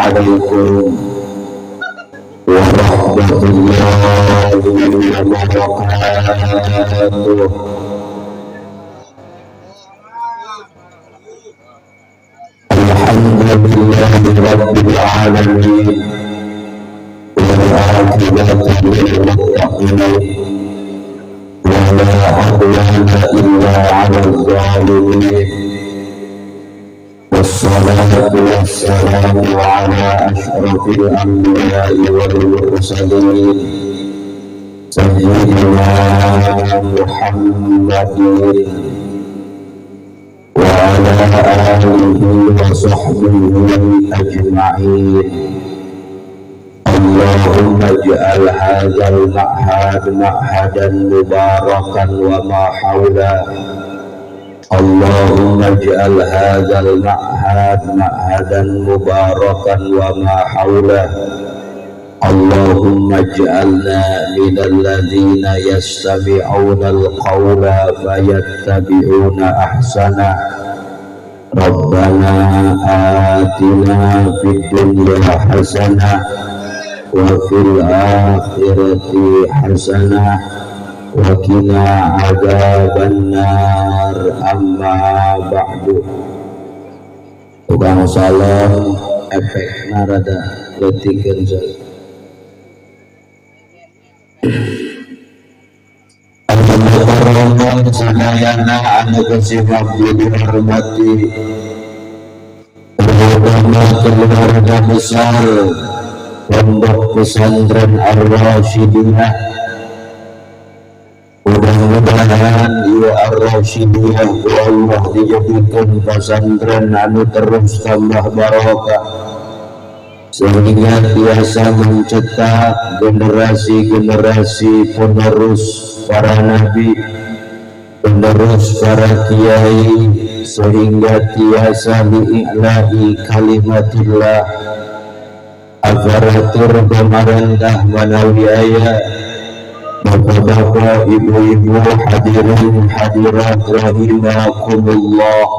Assalamualaikum warahmatullahi wabarakatuh. Alhamdulillahi rabbil alamin wal aqibatu lil muttaqin wa la 'udwana illa 'alal zalimin. Wassalatu wassalamu ala asyrafil anbiya'i wal mursalin sayyidina Muhammadin wa ala alihi wa sahbihi ajma'in. Allahumma ij'al hadzal ma'had ma'hadan mubarakan wa ma hawla. Allahumma ij'al hadzal ma'had ma'hadan mubarakan wa ma hawla. Allahumma ij'alna minal ladzina yastami'una al-qawla fayattabi'una ahsana. Rabbana atina fid dunya hasanah wa fil akhirati hasanah wa qina adzabannar. Amma ba'du. Tukang salam efek narada letikeun salam. Allahumma sadayana anu kasihab dihormati terutama keluarga besar Pondok Pesantren Ar-Rasyidiyah. Mudah-mudahan ieu Ar-Rasyidiyah ku Allah dijadikan pesantren anu terus tambah barokah sehingga biasa mencetak generasi-generasi penerus para nabi, penerus para kiai, sehingga tiasa li'i'la'i kalimatillah. Aparatur pemerintah manawi aya, bapak-bapak, ibu-ibu, hadirin hadirat rahimakumullah.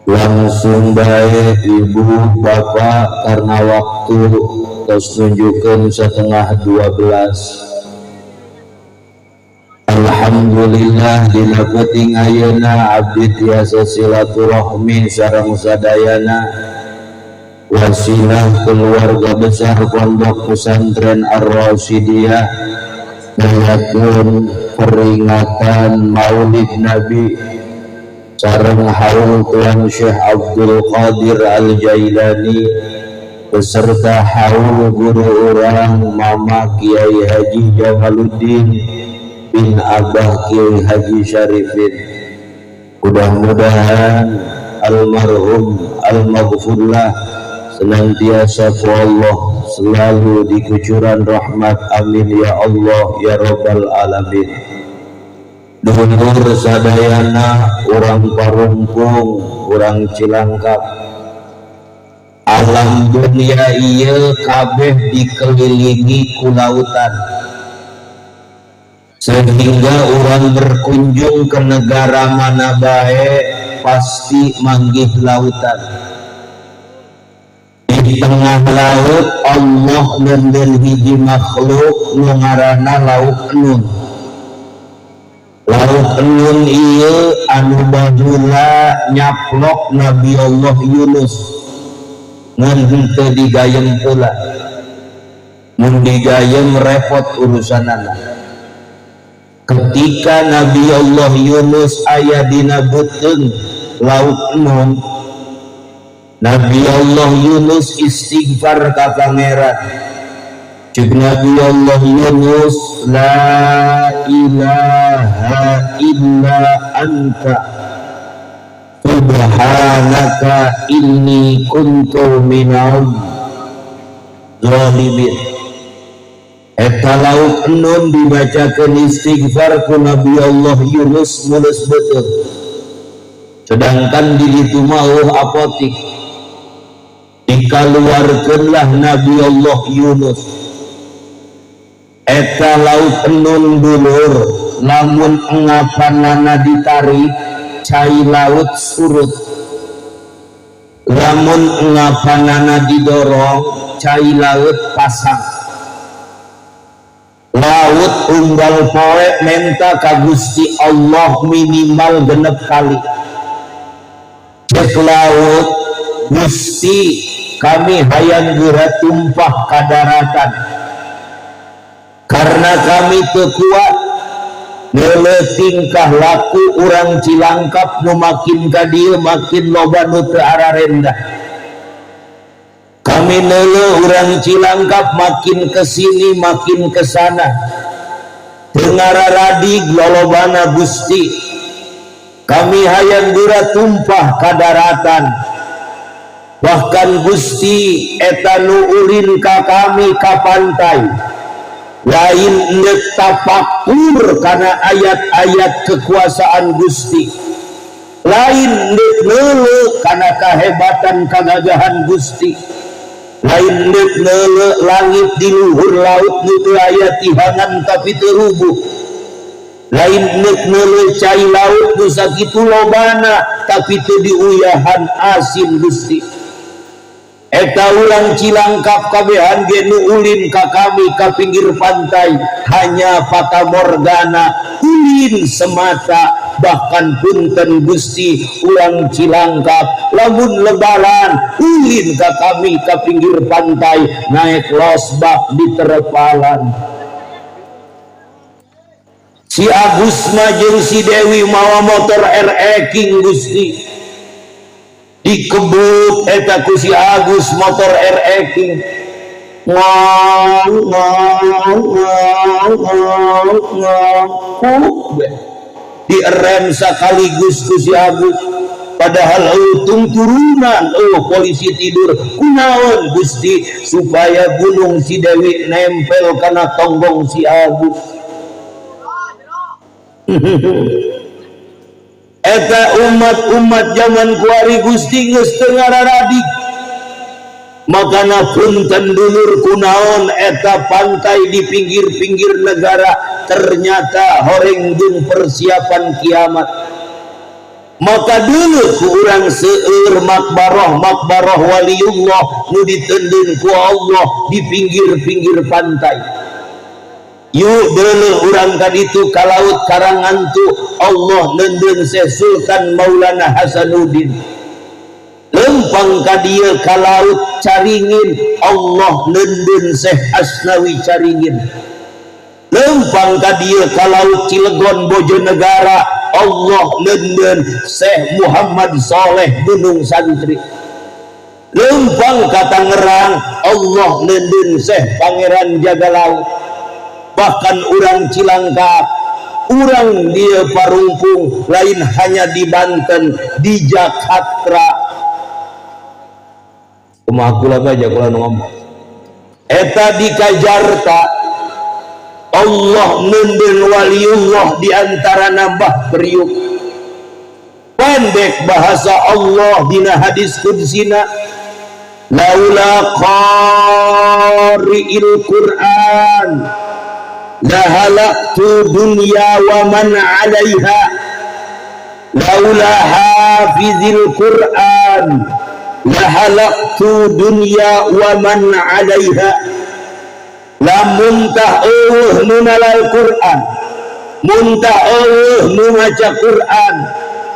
Langsung baik ibu bapak karena waktu terus nunjukkan 11:30. Alhamdulillah dina peuting ayeuna abdi tiasa silaturahmi sareng sadayana wasilah keluarga besar Pondok Pesantren Ar-Rasyidiyah ngayakeun peringatan Maulid Nabi sareng haul Tuan Syekh Abdul Qadir Al-Jailani beserta haul guru urang Mama Kiai Haji Jamaluddin bin Abah Kiai Haji Syarifin. Mudah-mudahan almarhum almaghfurlah senantiasa ku Allah selalu di kucuran rahmat. Amin ya Allah ya Rabbal alamin. Dulur sadayana urang Parungpung, urang Cilangkap, alam dunia ieu kabeh dikelilingi ku lautan, sehingga orang berkunjung ke negara mana bae pasti manggih lautan. Di tengah laut Allah nenden hiji makhluk nu ngaranna lauk nun. Lauk nun ieu anu baheula nyaplok Nabi Allah Yunus ngan henteu digayem pula. Mun digayem repot urusanana. Ketika Nabi Allah Yunus aya dina beuteung lauk nun, Nabi Allah Yunus istighfar ka Pangeran. Cek Nabi Allah Yunus, la ilaha illa anta subhanaka inni kuntu minal zalimin. Eta lauk nun dibacakeun istighfar ku Nabi Allah Yunus mulus betul. Sedangkan di ditu mah apotik. Dikaluarkeunlah Nabi Allah Yunus. Eta lauk nun dulur lamun engapanana ditarik cai laut surut. Lamun ngapanana didorong, cai laut pasang. Laut unggal poe menta ka Gusti Allah minimal 6 kali. Cek laut, "Gusti, kami hayang geura tumpah ka daratan karena kami teu kuat neuleuh tingkah laku urang Cilangkap nu makin ka dieu makin loba nu teu ararendah. Kami neuleuh urang Cilangkap makin kesini makin kesana, teu ngararadig lolobana. Gusti, kami hayang geura tumpah ka daratan. Bahkan Gusti, eta nu ulin ka kami ka pantai lain ndek tapakur karena ayat-ayat kekuasaan Gusti, lain ndek neuleuh karena kehebatan kagagahan Gusti, lain ndek neuleuh langit di luhur laut nu teu aya tihangan tapi teu rubuh, lain ndek neuleuh cai laut nu sakitu lobana tapi teu diuyahan asin. Gusti, eta urang Cilangkap kabehan ge nu ulin ka kami ka pinggir pantai hanya fatamorgana, ulin semata. Bahkan punten Gusti, urang Cilangkap lamun Lebaran ulin ka kami ka pinggir pantai naik losbak di terpalan. Si Agus mah jeung si Dewi mawa motor RE King, Gusti. Dikebut eta ku si Agus motor RE King, ngong ngong ngong ngong ngong kuk, direm sekaligus ku si Agus, padahal eutung turunan. Oh, polisi tidur. Kunaon, Gusti? Supaya gunung si Dewi nempel kana tonggong si Agus. Eta umat-umat zaman kuari, Gusti, geus teu ngararadik. Makana punten dulur, kunaon eta pantai di pinggir-pinggir negara ternyata horeng jeung persiapan kiamat? Maka dulu ku urang seueur makbaroh makbaroh waliullah nu diteundeun ku Allah di pinggir-pinggir pantai. Yuk dulu urang ka ditu ka laut Karangantu, Allah neundeun Syekh Sultan Maulana Hasanuddin. Lempang ka dieu ka laut Caringin, Allah neundeun Syekh Asnawi Caringin. Lempang ka dieu ka laut Cilegon Bojonegara, Allah neundeun Syekh Muhammad Soleh Gunung Santri. Lempang ka Tangerang, Allah neundeun Syekh Pangeran Jagalaut. Bahkan urang Cilangkap, urang dia Parungpung, lain hanya di Banten, di Jakarta. Kumaha kula aja kula nu ngomong eta di Jakarta Allah neundeun waliullah di antara nambah Priuk. Pendek bahasa Allah dina hadis kudsina, laula qari'il Quran lahalaktu dunya wa man 'alaiha, laula hafizil Quran lahalaktu dunya wa man 'alaiha. Lamun tah eueuh nu nalal Quran, mun tah eueuh nu maca Quran,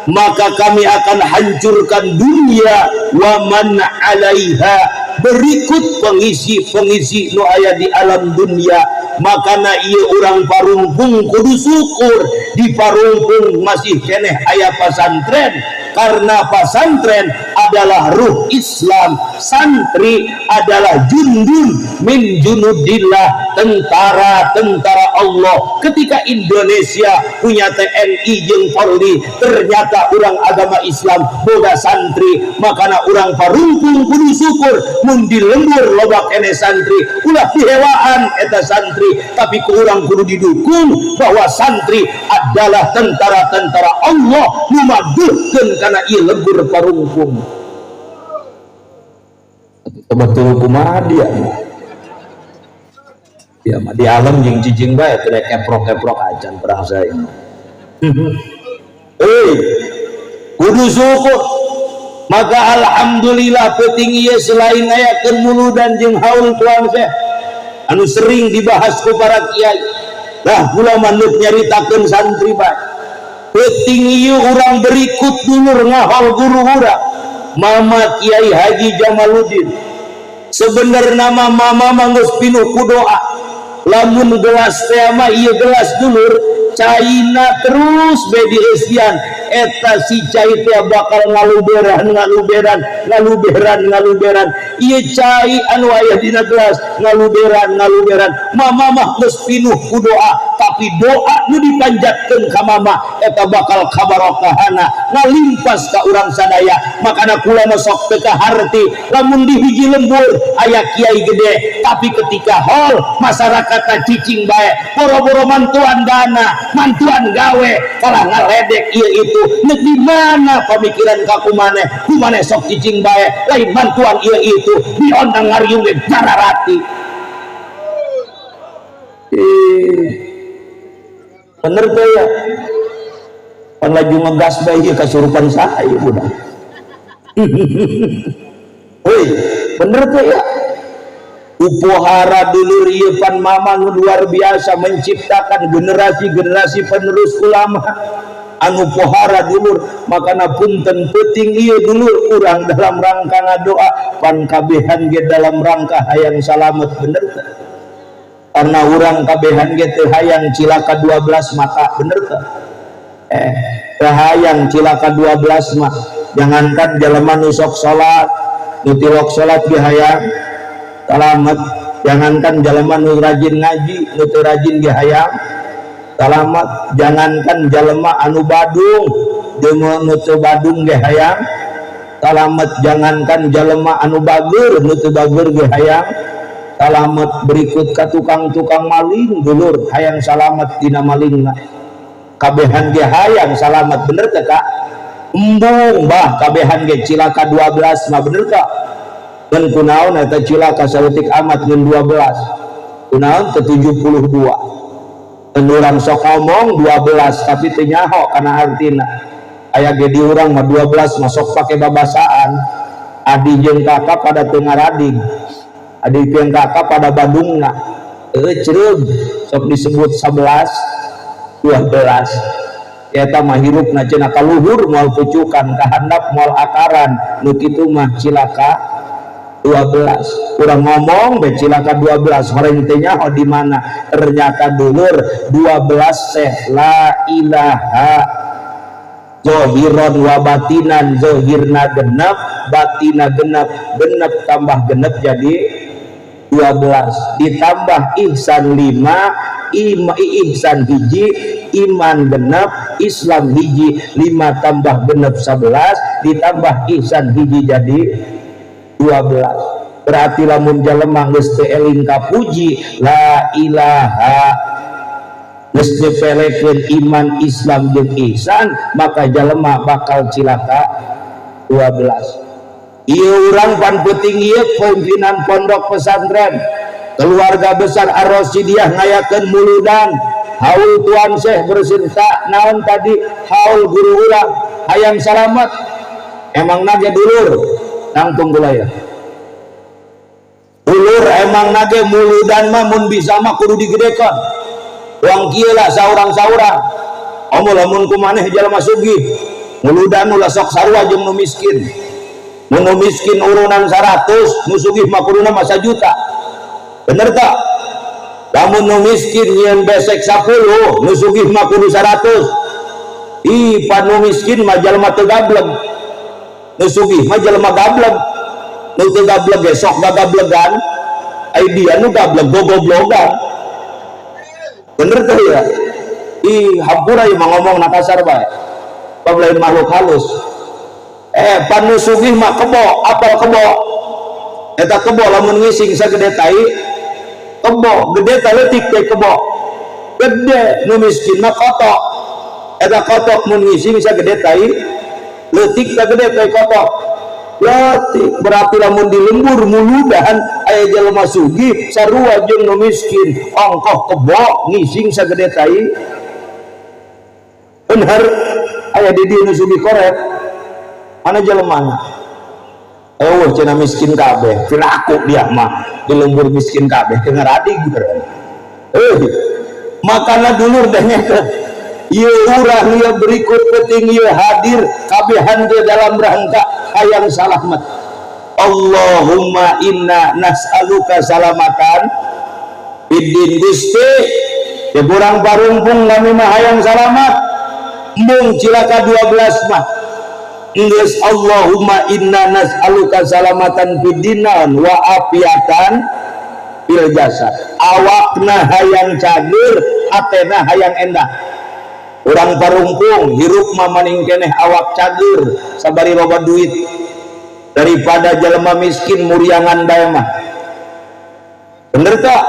maka kami akan hancurkan dunia wa man 'alaiha, berikut pengisi-pengisi nu aya di alam dunia. Makana ieu urang Parungpung kudu syukur di Parungpung masih keneh aya pasantren, karena pasantren adalah ruh Islam, santri adalah jundun min junudillah, tentara-tentara Allah. Ketika Indonesia punya TNI jeung Polri, ternyata orang agama Islam boga santri. Makana urang Parungpung kudu syukur mun di lembur loba keneh santri. Ulah dihewaan eta santri, tapi ku urang kudu didukung bahwa santri adalah tentara-tentara Allah nu maduhkeun kana ieu lembur Parungpung. Betul, kumaha dia ya mah di alam jeung cicing bae, teu keprok-keprok acan perang saya. Hei, kudu syukur. Maka alhamdulillah peuting ieu selain ngayakeun muludan jeung haul Tuan Syekh anu sering dibahas ku para kiai lah, kula mah neuk nyaritakeun santri bae. Peuting ieu urang berikut, dulur, ngahol guru urang, Mama Kiai Haji Jamaluddin. Sebenarnya mah mama mah geus pinuh ku doa. Lamun gelas teh mah, ieu gelas, dulur, caina terus be dieusian, eta si cai teh bakal ngaluberan, ngaluberan, ngaluberan, ngaluberan. Ieu cai anu aya dina gelas ngaluberan, ngaluberan. Mama mah geus pinuh ku doa, tapi doa nu dipanjatkeun ka mama eta bakal kabarokahana ngalimpas ka urang sadaya. Makana kula mah sok teu kaharti lamun di hiji lembur aya kiai gede, tapi ketika haul masyarakat cicing bae, boro-boro mantuan dana, mantuan gawe, kalah ngaledek ieu itu. Nek di mana pamikiran ka kumaneh, kumaneh sok cicing bae, lain mantuan ieu itu diondang ngariung ge jararati. Eh, bener tuh ya? Pan laju ngegas bae ieu kasurupan saha ieu budak? Woi, bener tuh ya? Upohara, dulur, ieu pan mama nu luar biasa menciptakan generasi-generasi penerus ulama anu pohara, dulur. Makana punten, peuting ieu, dulur, urang dalam rangka ngadoa, pan kabehan ge dalam rangka hayang salamet, bener teu? Karena urang kabehan ge teu hayang cilaka 12 mata, bener teu? Eh, teu hayang cilaka 12 mah. Jangankan jelema nu sok salat, nu tilok salat ge hayang salamet. Jangankan jelema nu rajin ngaji, nu teu rajin ge hayang salamet. Jangankan jelema anu badung, jeung nu teu badung ge hayang salamet. Jangankan jelema anu bageur, nu teu bageur ge hayang salamet. Berikut ka tukang-tukang maling, dulur, hayang salamet dina malingna. Kabehan ge hayang salamet, bener teu, Kak? Embung bah, kabehan ge cilaka 12 mah, bener teu? Dan kunaon eta cilaka saeutik amat ngan 12? Kunaon teu 72? Dan urang sok ngomong 12 tapi teu nyaho kana artina. Aya ge di urang mah 12 masuk pake babasaan, adi jeung kakak pada teu ngarading, adi jeung kakak pada badungna ecereug, sok disebut 11 12. Eta mah hirupna cenah kaluhur moal pucukan, kahandap moal akaran. Nu kitu mah cilaka 12. Urang ngomong be cilaka 12, horeng teh nyaho di mana. Ternyata, dulur, 12 teh la ilaha zohiron wa batinan. Zohirna genep, batina genep, genep tambah genep jadi 12, ditambah ihsan 5, ihsan hiji, iman genep, Islam hiji, 5 tambah genep 11, ditambah ihsan hiji jadi 12. Berarti lamun jelema geus teu eling kapuji la ilaha, geus nyepelekeun iman, Islam jeung ihsan, maka jelema bakal cilaka 12. Ieu urang pan peuting ieu pimpinan pondok pesantren keluarga besar Ar-Rasyidiyah ngayakeun muludan, haul Tuan Syekh berserta naon tadi, haul guru urang, hayang salamet. Emang nage, dulur, nangtung kula ya, dulur, emang nage muludan mah mun bisa mah kudu digedekan. Uang kieu lah, saurang-saurang. Omo lamun kumaneh jelema sugih muludan ulah sok sarua jeung nu miskin. Mun nu miskin urunan 100, nu sugih mah kuduna mah juta, bener tak? Lamun nu miskin nyieun besek 10, nu sugih mah kudu 100. Ih, pan nu miskin mah jelema teu gableg, nu sugih mah jelema gableg. Nu teu gableg ge sok gagablegan, ai dia nu gableg gogoblogan, bener tuh ya? Ih, hampura ieu mah ngomong na kasar bae, bab lain makhluk halus. Eh, pan nu sugih mah kebo. Apal kebo? Eta kebo lamun ngising sagede tai kebo, gede ta leutik teh kebo? Gede. Nu miskin mah kotok. Eta kotok mun ngising sagede tai leutik ta gede tai kotok? Leutik. Berarti lamun di lembur muludan aya jelema sugih sarua jeung nu miskin, ongkoh kebo ngising sagede tai. Bener? Aya di dieu nu sugih korek? Mana jelemana? Oh, cenah miskin kabeh. Piraku dia mah di lembur miskin kabeh teu ngaradig beureun. Makana dulur dengekeun. Ieu urang ieu berikut penting ieu hadir kabehan ge dalam rangka hayang salamet. Allahumma inna nas'aluka salamatan fiddin. Gusti, ya kurang parungpung kami mah hayang salamat. Embung cilaka 12 mah. Geus Allahumma inna nas'aluka salamatan fiddin wa afiatan fil jasad. Awakna hayang cager, hatena hayang endah. Urang parungpung hirup mah maning keneh awak cager sabari loba duit daripada jelema miskin muriangan bae mah. Bener tak?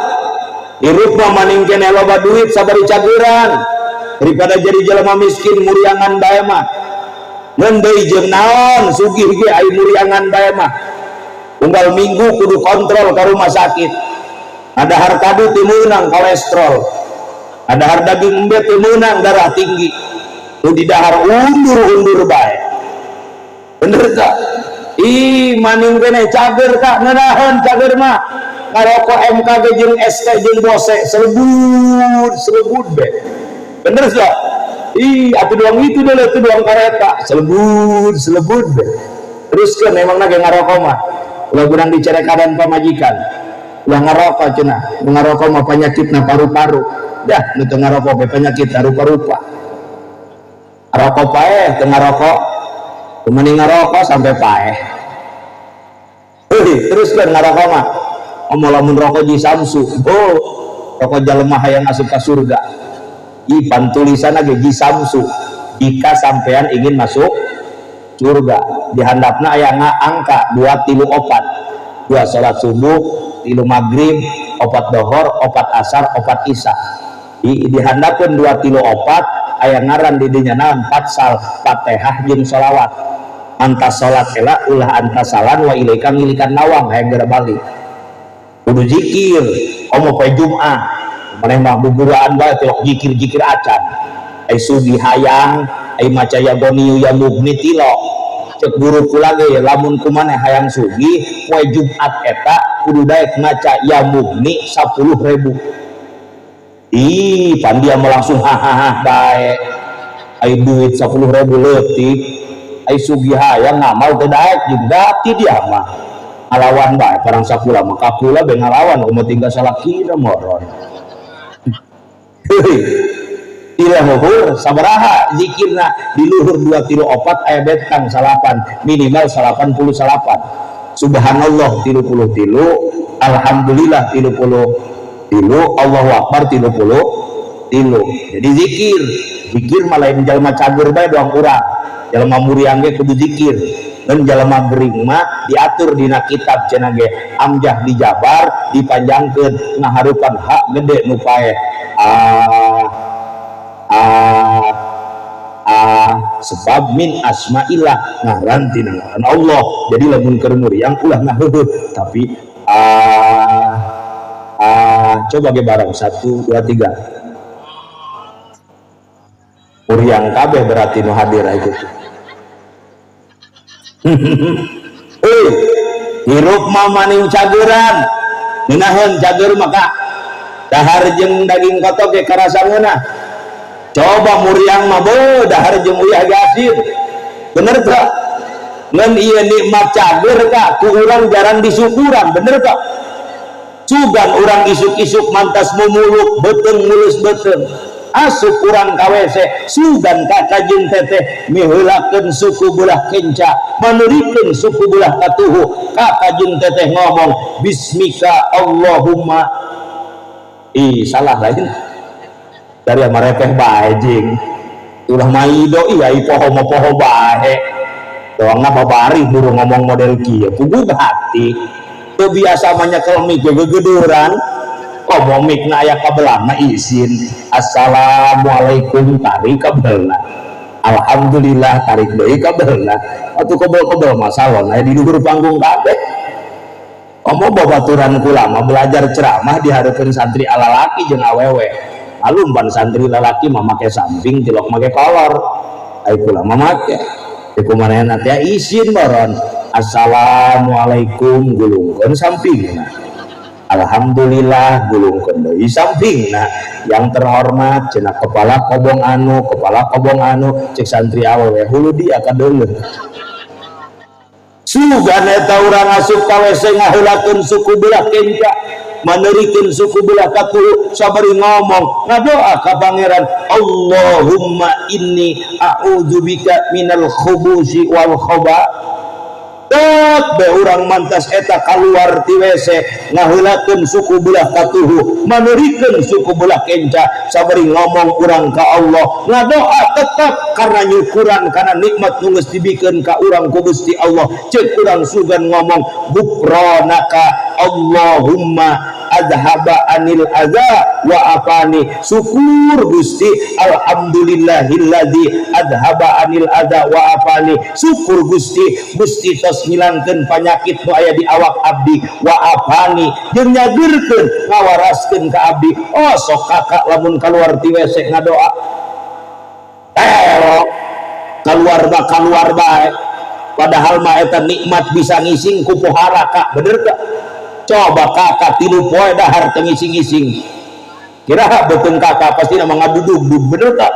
Hirup mah maning keneh loba duit sabari cageran daripada jadi jelema miskin muriangan bae mah. Ngan deui jeung naon sugih ge ai muriangan bae mah. Unggal minggu kudu kontrol ka rumah sakit. Ada kadu teu meunang kolesterol. Ada daging embe teu meunang darah tinggi. Nu didahar undur-undur bae. Bener tak? Ih, maning keneh cager kak, ngeunaheun cager mah. Ngarokok MKG jeung ST jeung Bose selebut selebut be. Bener tak? Ih, atuh doang itu dulu, atuh doang kareta selebut selebut be. Teruskeun emang ge ngarokok mah. Ulah kurang dicerekadan pamajikan. Ulah ngarokok cenah, nu ngarokok mah penyakitna paru-paru. Dah, nu teu ngarokok ge penyakit rupa-rupa. Rokok paeh, teu ngarokok. Mending ngarokok sampai paeh. Heuh, teruskeun ngarokok mah. Omo lamun rokok ji samsu. Oh, rokok jelema hayang asup ka surga. Ih, pan tulisanna ge ji samsu. Jika sampean ingin masuk surga, di handapna aya angka 2 3 4. 2 salat subuh, 3 maghrib, 4 dohor, 4 asar, 4 isya. Di handapeun 2 3 4 aya ngaran di dinya naon? Patsal, Fatihah jeung sholawat. Antas salat heula ulah antasalan wa ilaika ngilikan nawang hayang geura balik. Kudu zikir, omo poe Jumat. Maneh mah buburuan bae tilok zikir-zikir acan. Ai sugih hayang, ai maca ya goniyu ya mugni tilok. Cek guru kula ge lamun kumaneh hayang sugih poe Jumat eta kudu daek maca ya mugni 10.000. Ih, pan dia mah langsung hahaha bae. Ai duit 10.000 leutik. Ai sugih hayang ngamal teu daek jeung gati dia mah. Ngalawan bae parang sakula mah kakula be ngalawan kumaha tinggal salakina moron. Heuh. Di luhur sabaraha zikirna di luhur 2 3 4 aya betang salapan minimal 89. Subhanallah 33, alhamdulillah 33, Allahu akbar 33. Jadi zikir, zikir mah lain jalma cager bae doang urang. Jalma muriang ge kudu zikir. Dan jalma gering mah diatur dina kitab cenah ge amjah dijabar dipanjangkeun ngaharupan hak gede nu paeh. Ah, ah, ah, sebab min asmaillah ngaran tina ngaran Allah. Jadi lamun keur muriang ulah ngaheuheuh tapi ah, ah, coba ge bareng 1 2 3. Muriang kabeh berarti nu hadir itu. Hei, hirup mah maning cageran. Ngeunaheun cager maka dahar jeung daging kotok ge karasa ngeunah. Coba muriang mah beuh dahar jeung uyah ge asin. Bener teu? Ngan ieu nikmat cager ka ku urang jarang disyukuran, bener teu? Sugan urang isuk-isuk mantas mumuluk beuteung mulus beuteung. Asup urang ka WC sugan ka kajeng teteh miheulakeun suku belah kenca manurikeun suku belah katuhu ka kajeng teteh ngomong bismika Allahumma. Ih, salah lain dari marepeh bae jing ulah maido iya poho mah poho bae doangna babari buru ngomong model kieu puguh hati teu biasa mah nyekel mic ge gegeduran. Komo mic na aya kabelana izin assalamualaikum tarik kabelna alhamdulillah tarik deui kabelna atuh kobel-kobel mah salon aya di luhur panggung kabeh. Komo babaturan kula mah belajar ceramah di hareupeun santri alalaki jeung awewe. Malum pan santri lalaki mah make samping tilok make kolor ai kula mah make. Teu kumanehna teh izin boron. Assalamualaikum gulungkeun sampingna, alhamdulillah gulungkeun deui sampingna, yang terhormat cenah kepala kobong anu, kepala kobong anu, cek santri awewe hulu dia kadeuleuh. Sugan eta urang asup ka WC ngaheulakeun suku belah kenca, maneurikeun suku belah katuhu, sabari ngomong ngadoa ka pangeran, Allahumma inni a'udzubika minal khubusi wal khoba. Tek be urang mantas eta kaluar ti WC ngaheulakeun suku belah katuhu, maneurikeun suku belah kenca, sabari ngomong urang ka Allah ngadoa tetap karena nyukuran karena nikmat nu geus dibikeun ka urang ku Gusti Allah. Ceuk urang sugan ngomong gufranaka Allahumma adhaba anil adza wa afani, syukur Gusti alhamdulillahilladzi adhaba anil adza wa afani, syukur Gusti, Gusti tos ngilangkeun panyakit nu aya di awak abdi, wa afani jeung nyageurkeun ngawaraskeun ka abdi. Oh sok kakak lamun kaluar ti WC ngadoa terok kaluar ba kaluar bae, padahal mah eta nikmat bisa ngising ku pohara kak, bener teu? Coba kakak 3 poe dahar teu ngising-ngising, kira beuteung kakak pasti nama ngadudug-dug, bener tak?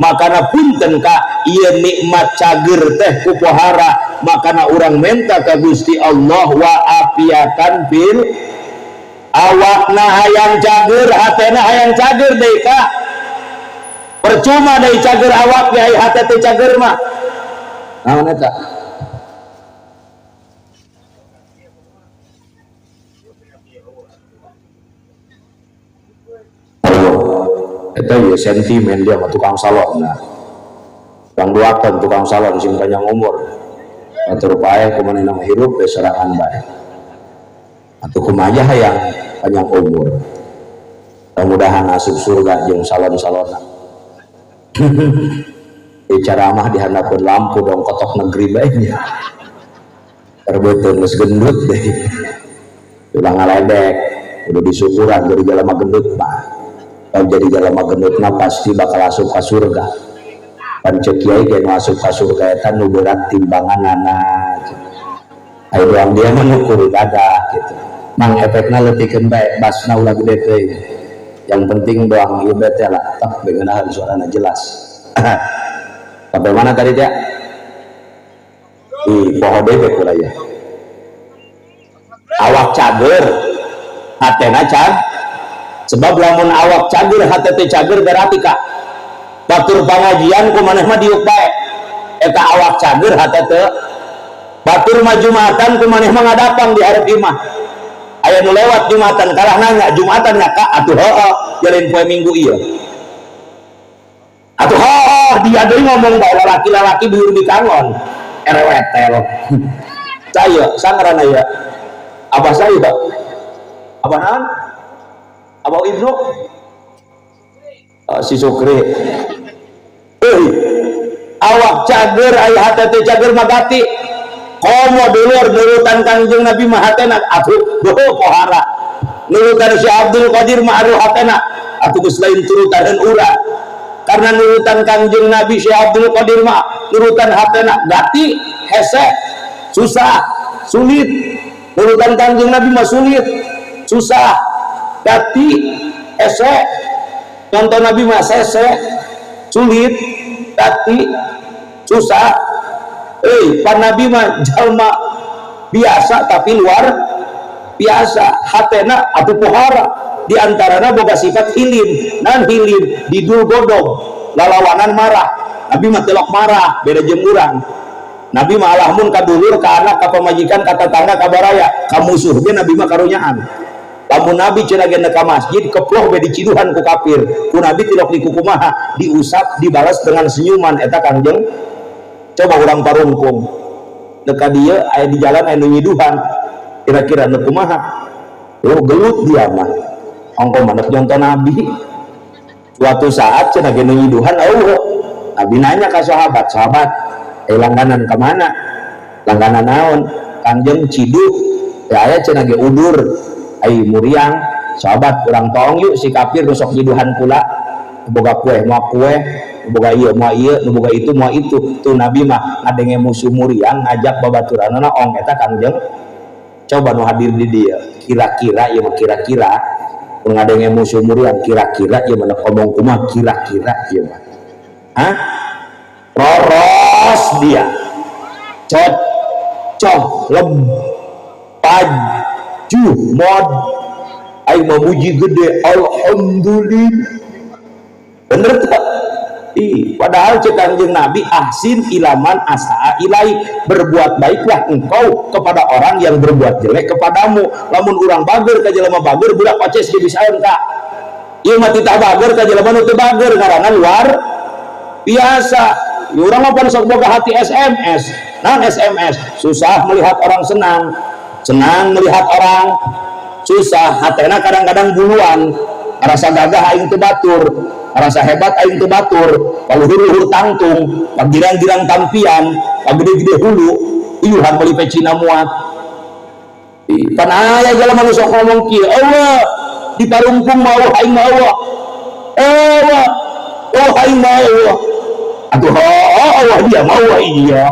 Makana punten kak, ieu nikmat cager teh ku pohara, makana urang menta ka Gusti Allah wa afiatan fil awakna hayang cager, hatena hayang cager deui kak, percuma deui cager awak ge aya hate teh cager mah. Naon eta? Eta ya sentimen dia mah tukang salon nah. Tukang duakan tukang salon sing panjang umur. Atur paeh kumanehna mah hirup we sorangan bae. Atuh kumaha hayang panjang umur. Mudah-mudahan asup surga jeung salon-salonna. Di ceramah di handapeun lampu dong kotok negeri bae nya. Terbeuteung geus gendut deh. Ulah ngaledek, udah disyukuran jadi jalma gendut mah. Kalau jadi jalma gendut mah pasti bakal asup ka surga. Pan ceuk kiai ge nu asup ka surga eta nu berat timbanganana. Ayo doang dia mah ngukur ibadah gitu. Mang efekna leutikeun bae, basna ulah gede teuing. Yang penting doang ieu teh lah, tah beungeunaan suarana jelas. Sampai mana tadi dia? Di poho deui kula ya. Awak cager, hatena cag. Sebab lamun awak cager, hate teh cager berarti kak. Batur pangajian ku maneh mah diuk bae. Eta awak cager hate teu. Batur mah Jumatan ku maneh mah ngadapang di hareup imah. Aya nu lewat Jumatan kalah nanya, Jumatan nya kak atuh heueuh jalin poe Minggu ieu. Atuh heueuh dia deui ngomong bae lalaki-lalaki biur dikangon. Erewetel. Saya sangarana ya. Abah saya Abah naon? Abah Ibnu? Oh, si Sukri. Euy, awak cager aya hate teh cager mah gati. Komo dulur nurutan Kangjeng Nabi mah hatena atuh doh pohara. Nurutan si Abdul Qadir mah aduh hatena atuh geus lain turutaneun urang. Karena nurutan Kangjeng Nabi si Abdul Qadir mah nurutan hatena gati, hese, susah, sulit. Nurutan Kangjeng Nabi mah sulit, susah, gati, hese. Contoh Nabi mah sese, sulit, gati, susah. Pan Nabi mah jalma biasa tapi luar biasa, hatena atuh pohara. Di antarana boga sifat hilim, nan hilim didul godog, lalawanan marah. Nabi mah telok marah, beda jeung urang. Nabi mah alahmun ka dulur, ka anak, ka pamajikan, ka tetangga, ka baraya, ka musuh ge Nabi mah karunyaan. Lamun Nabi cenah ge ka masjid keploh be diciduhan ku kafir, ku Nabi tilok dikukumaha, diusap, dibalas dengan senyuman eta Kangjeng. Coba urang parungkung deka dieu aya di jalan aya nu nyiduhan, kira-kira nu kumaha? Oh gelut dia mah. Ongko maneh nyontoh Nabi. Suatu saat cenah ge nu nyiduhan eueuh. Nabi nanya ka sahabat, sahabat, langganan ka mana? Langganan naon? Kangjeng ciduh, ya aya cenah ge udur, ai muriang. Sahabat urang tong yuk si kafir nu sok nyiduhan kula. Boga kue moal kue, boga ieu moal ieu, nu boga itu moal itu. Tuh Nabi mah ngadenge musuh muriang ngajak babaturanna ong eta Kangjeng. Coba nu hadir di dieu, kira-kira ieu mah, kira-kira nu ngadenge musuh muriang, kira-kira ieu mah ngomong kumaha kira-kira ieu mah? Hah? Roros dia, cocok lem paju mod aing memuji gede, alhamdulillah, bener tak? Ih, padahal cek Kanjeng Nabi, ahsin ilaman asaa ilaik, berbuat baiklah engkau kepada orang yang berbuat jelek kepadamu. Lamun urang bager ka jelema bager, budak paces ge bisaeun ka. Ieu mah titah bager ka jelema nu teu bager, ngaranna luar biasa. Ieu urang mah pan sok boga hati SMS. Naon SMS? Susah melihat orang senang, senang melihat orang susah. Hatena kadang-kadang buluan, rasa gagah aing teu batur, rasa hebat aing teu batur, paluhur-luhur tangtung, pagirang-girang tampian, pagede-gede hulu, uyuhan meuli pecina muat. Pan aya jelema nu sok ngomong kieu, Allah di parungkung mah Allah aing mah Allah. Allah, oh aing mah Allah. Atuh oh, Allah dia mah Allah iya.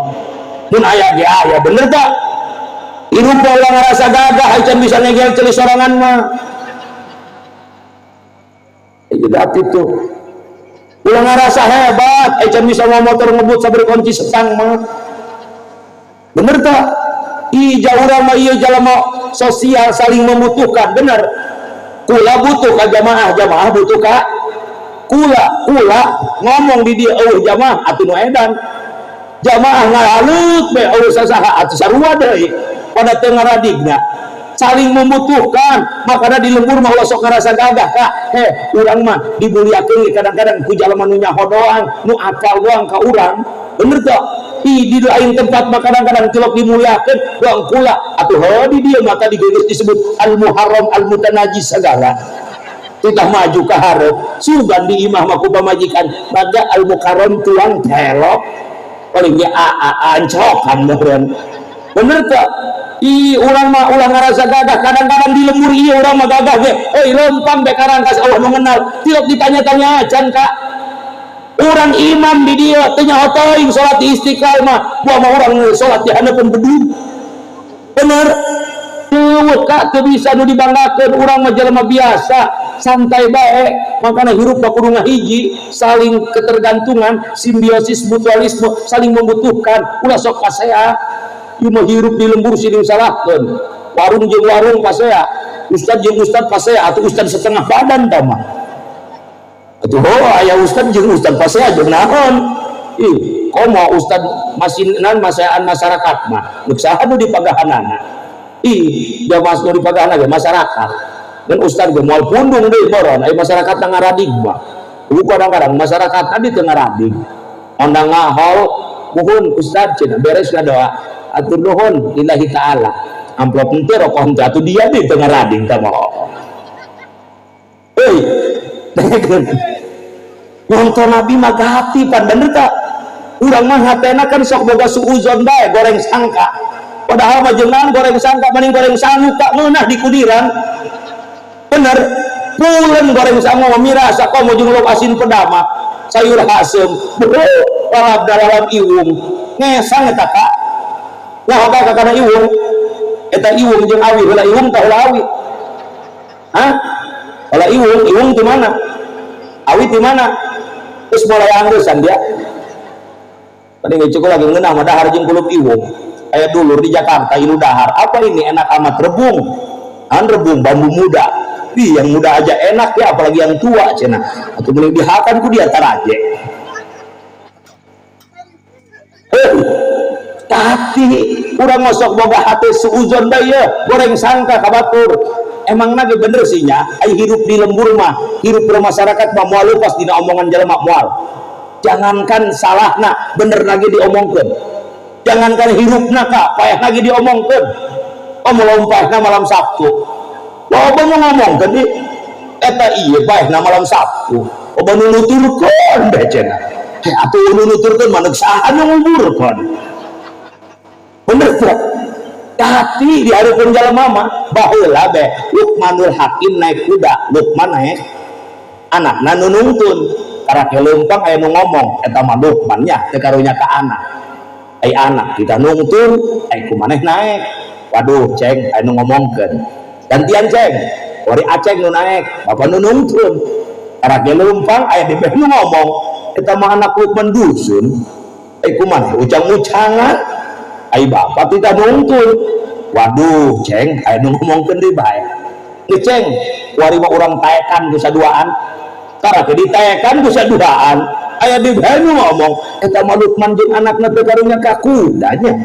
Mun aya ge aya, bener tak? Hirup ulah ngarasa gagah, acan bisa ngegel ceuli sorangan mah. Jadi itu ulah ngerasa hebat, acan bisa mau motor ngebut sabari kunci setang mah, bener tak? Ih, jauh mah iya jalma sosial, saling membutuhkan, bener. Kula butuh ka jamaah, jamaah butuh ka kula. Kula ngomong di dia eueuh jamaah atuh nu edan, jamaah ngalalut be eueuh sasaha atuh sarua deui pada teu ngaradigna. Saling membutuhkan, makanya di lembur mah ulah sok ngerasa gagah kak. Heh, urang mah dimuliakeun kadang-kadang ku jalma nu nyaho doang, nu akal doang ka urang, bener tak? Ih, di lain tempat mah kadang-kadang tilok dimuliakeun doang kula atuh. Heuh, di dieu maka digeus disebut al muharram al mutanajis segala, titah maju ka hareup. Sugan di imah mah ku pamajikan maka al mukarram tuang telok paling ge a a ancokan meureun, bener tak? Ih, urang mah ulah ngarasa gagah. Kadang-kadang di lembur ieu urang mah gagah ge euy, lempang be karangkas Allah nu ngenal, tilok ditanya-tanya acan ka urang. Imam di dieu teu nyaho teuing salat di Istiqlal mah, buah mah urang salat di handapeun bedug, bener. Teu kak, teu bisa nu dibanggakeun. Urang mah jelema biasa, santai bae. Makanya hirup mah kudu ngahiji, saling ketergantungan, simbiosis mutualisme, saling membutuhkan. Ulah sok pasea. Ieu mah hirup di lembur siling salahkeun, warung jeung warung pasea, ustad jeung ustad pasea, atau ustad setengah badan tah mah atuh. Oh, aya ustad jeung ustad pasea jeung naon? Ih, komo ustad masinan masaan masyarakat mah nu saha nu dipagahanana? Ih, jamaah nu dipagahan ge masyarakat dan ustad ge moal pundung deui boron aya masyarakat ngaradig mah. Kadang-kadang masyarakat tadi teu ngaradig, ondang ngahol, muhun ustad cenah, beres doa, atur nuhun lillahi ta'ala, amplop henteu, rokok henteu, atuh dia di teu ngarading tah mah. Euy, dengekeun, nonton Nabi mah gati pan, bener tak? Urang mah hatena kan sok boga suuzon bae, goreng sangka. Padahal mah jenengan goreng sangka mending goreng sangu kak, ngeunah di kudiran, bener. Pulen goreng sangu mah mirasa komo jeung lauk asin pedama, sayur asem, bro, lalap dalam iwung ngesang eta kak. Wah, kak, kana iwung eta, iwung jeung awi, heula iwung tah heula awi? Hah? Heula iwung, iwung di mana? Awi di mana? Terus mulai anggusan dia. Tadi nggak cukup lagi ngeunah mah dahar jeung kulub iwung. Kayak dulur di Jakarta ilu dahar. Apa ini enak amat rebung. An rebung bambu muda. Ih, yang muda aja enak ya, apalagi yang tua cenah. Atau mending dihakan ku dia taraje. Eh, tapi urang ngosok boga hati suuzon bae ya, goreng sangka ka batur. Emang nage bener sih nya, ai hirup di lembur mah, hirup bermasyarakat mah moal lepas dina omongan jelema moal. Jangankan salahna, bener lagi diomongkeun. Jangankan hirupna kak, payah lagi diomongkeun. Oh, melompahna malam Sabtu. Loba mau ngomongkeun di eta ieu paehna malam Sabtu. Loba nu nuturkeun bae cenah. Heh, atuh nu nuturkeun mah neuk saha nu nguburkeun? Bener teu? Tapi di hareupeun jalma mah baheula be Lukmanul Hakim naik kuda, Lukman naik. Anakna nu nungtun. Karake leumpang aya nu ngomong, eta mah Lukman nya teu karunya ka anak. Ai anak kita nungtun, ai ku maneh naek. Waduh, Ceng, aya nu ngomongkeun. Gantian, Ceng, wari Aceng nu naek, bapak nu nungtun. Karake leumpang aya di nu ngomong, eta mah anak Lukman dusun. Ai ku maneh ucang-ucangan, ai bapak tidak nungtun. Waduh, Ceng, aya nu ngomongkeun deui bae. Geus, Ceng, wari mah urang taekan ku saduaan. Karake ditaekan ku saduaan, aya di bae nu ngomong, eta mah Lukman jeung anakna teh karunya ka kudanya.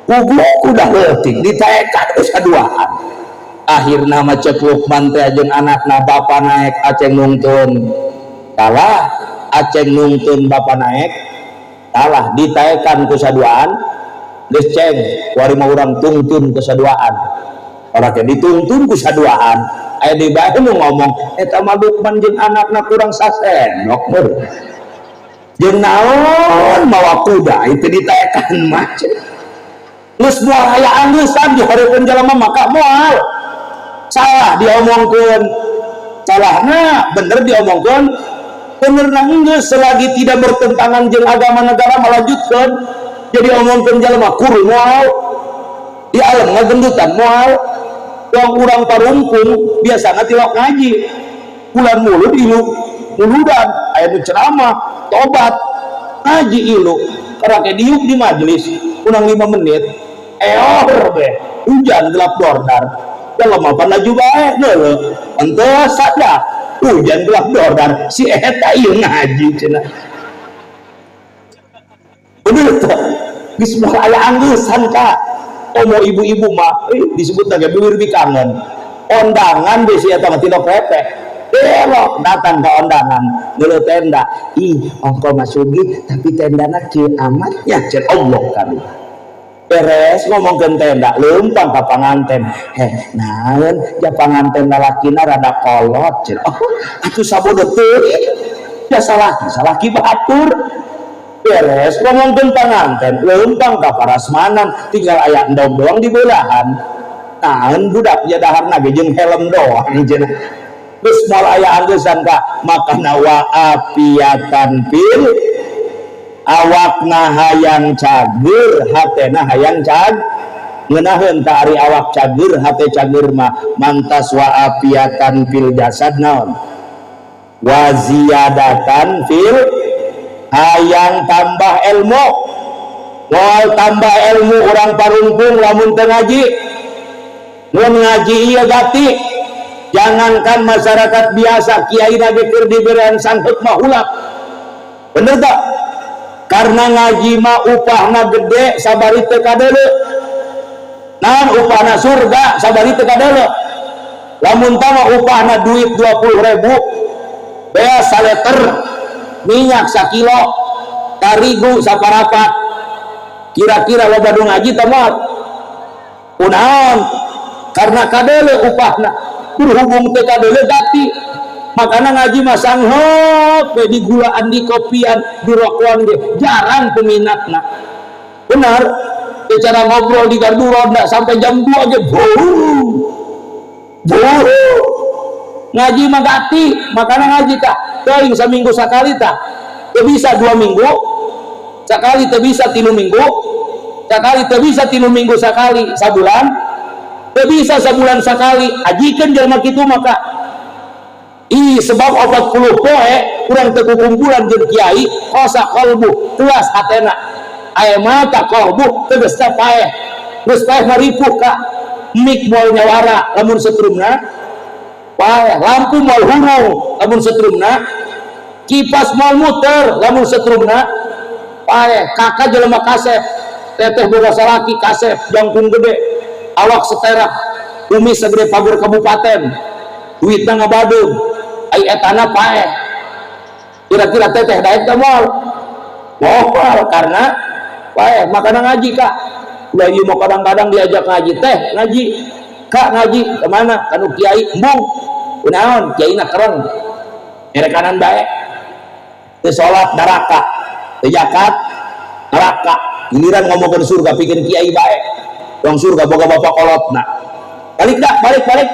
Kubu kuda leutik ditaekan ku saduaan. Akhirna mah cek Lukman teh jeung anakna, bapa naek, Aceng nungtun. Kalah. Aceng nungtun, bapa naek, kalah. Ditaekan ku saduaan. Geus, Ceng, wari mah urang tungtun ku saduaan. Orang dituntun ku saduaan, aya di bae nu ngomong, eta mah Lukman jeung anakna kurang sasenok meuh. Jeung naon mawa kuda itu ditaekan mah. Geus moal aya angeusan di hareupeun jalma, maka moal salah diomongkeun, salahna bener diomongkeun bener. Na geus, selagi tidak bertentangan jeung agama negara, melanjutkan. Jadi omongkeun jalma kuru moal, di alam ngagendutan moal. Wong urang Parungkung biasana tilok ngaji bulan Mulud, ilu muludan, aya nu ceramah tobat, ngaji ilu. Karake diuk di majelis kurang 5 menit, eor be hujan gelap dordar. Dalam apa laju bae deuleu entes saja hujan gelap dordar, si eta ieu ngaji cenah. Bener teu? Geus moal aya angeusan ka omo ibu-ibu mah, disebut lagi bibir bikangen ondangan besi eta mah tilok repek belok datang ke ondangan dulu tenda, ih ongko masugi tapi tendana kieu amat ya cek Allah. Kami beres ngomongkeun tenda, leumpang ka panganten, heh naon ja panganten lalakina rada kolot cenah. Oh atuh sabodo teuing ya salaki salaki batur. Beres ngomongkeun panganten, leumpang ka parasmanan, tinggal aya endog doang di belahan, naon budak ya daharna ge jeung helm doang cenah. Geus moal aya angeusan ka makana wa afiatan fil awakna hayang cager, hatena hayang cag ngeunaheun ta. Ari awak cager, hate cager mah mantas wa afiatan fil jasad. Naon wa ziyadatan fil hayang tambah ilmu. Moal tambah ilmu urang Parungkung lamun teu ngaji. Mun ngaji ieu gati. Jangankan masyarakat biasa, kiai ge keur diberian sangheuk mah hulak. Bener tak? Karena ngaji mah upahna gede sabari teu kadeuleu. Naon upahna? Surga sabari teu kadeuleu. Lamun tama upahna duit 20 ribu, beas saleter, minyak sakilo, tarigu saparapat, kira-kira loba nu ngaji teh moal? Kunaon? Karena kadeuleu upahna. Berhubung teu kadeuleu gati, makanya ngaji mah sanghok we, di gulaan, di kopian, di rokokan ge jarang peminatna. Benar, secara ngobrol di gardu ronda sampai jam 2 ge buru buru. Ngaji mah gati, makanya ngaji kah teuing saminggu sakali tah. Teu bisa 2 minggu sakali, teu bisa 3 minggu sakali, teu bisa 3 minggu sakali, sabulan teu bisa sabulan sakali. Ajikeun jelema kitu maka ih, sebab 40 poe kurang teu kukumpulan jeung kiai, qasa qalbu, telas hatena. Aya mata qalbu tegasna paeh. Geus paeh mah ripuh ka mik moal nyawara lamun setrumna paeh, lampu moal hurung lamun setrumna, kipas moal muter lamun setrumna paeh. Kakak jelema kasep, teteh boga salaki kasep, jangkung gede, awak seterak, kumis segede pagar kabupaten, duitna ngabadung, ai etana paeh. Kira-kira teteh daek teh moal? Moal, karena paeh. Makana ngaji kak. Ulah ieu mau kadang-kadang diajak ngaji teh, ngaji kak, ngaji kemana? Kanu kiai. Embung, kunaon? Kiai na kereng, merekanan bae, teu salat neraka, teu zakat neraka, giliran ngomongkeun surga pikeun kiai bae dong, surga boga bapak kolotna. Balik dah, balik, balik.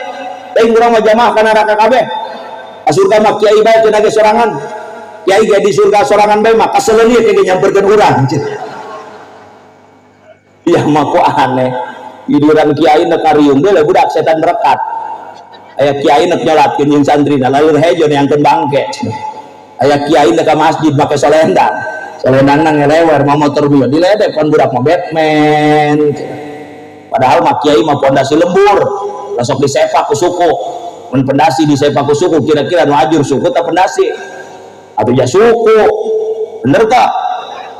Teuing urang mah jamaah ka neraka kabeh. Ka surga mah kiai bae cenah ge sorangan. Kiai ge di surga sorangan bae mah kaseleun ieu ge nyamperkeun urang. Ya mah kok aneh. Giliran kiai nek kariung deui budak setan merekat. Aya kiai nek nyolatkeun jeung santrina lalu hejo neangkeun bangke. Aya kiai nek ka masjid make solendang. Solendang nang ngelewer mau motor mio diledek kon budak mah Batman. Padahal mah kiai mah pondasi lembur, lasok disepak ku suku. Mun pondasi disepak ku suku kira-kira nu ajur suku tak pondasi? Atau ya suku. Bener tak?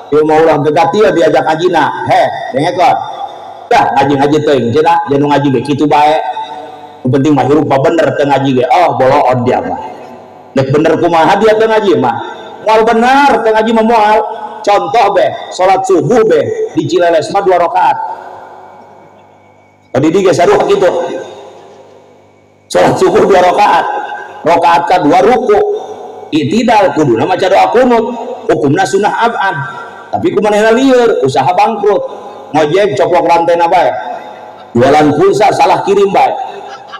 Ieu mau ulah gegatia diajak ngajina. Heh, dengekon. Dah ngaji-ngaji teuing cenah, jeung ngaji ge kitu bae. Nu penting mah hirup mah bener teu ngaji ge. Oh, boloon dia mah. Dek bener kumaha dia teu ngaji mah? Moal bener teu ngaji mah moal. Contoh be, salat subuh be di Cileles mah 2 rakaat. Tadi di ge sarua kitu. Salat subuh 2 rakaat. Rakaat kadua ruku. Itidal kuduna maca doa kunut, hukumna sunah abad. Tapi kumanehna lieur, usaha bangkrut. Ngojek coplok rantena bae. Jualan pulsa salah kirim bae.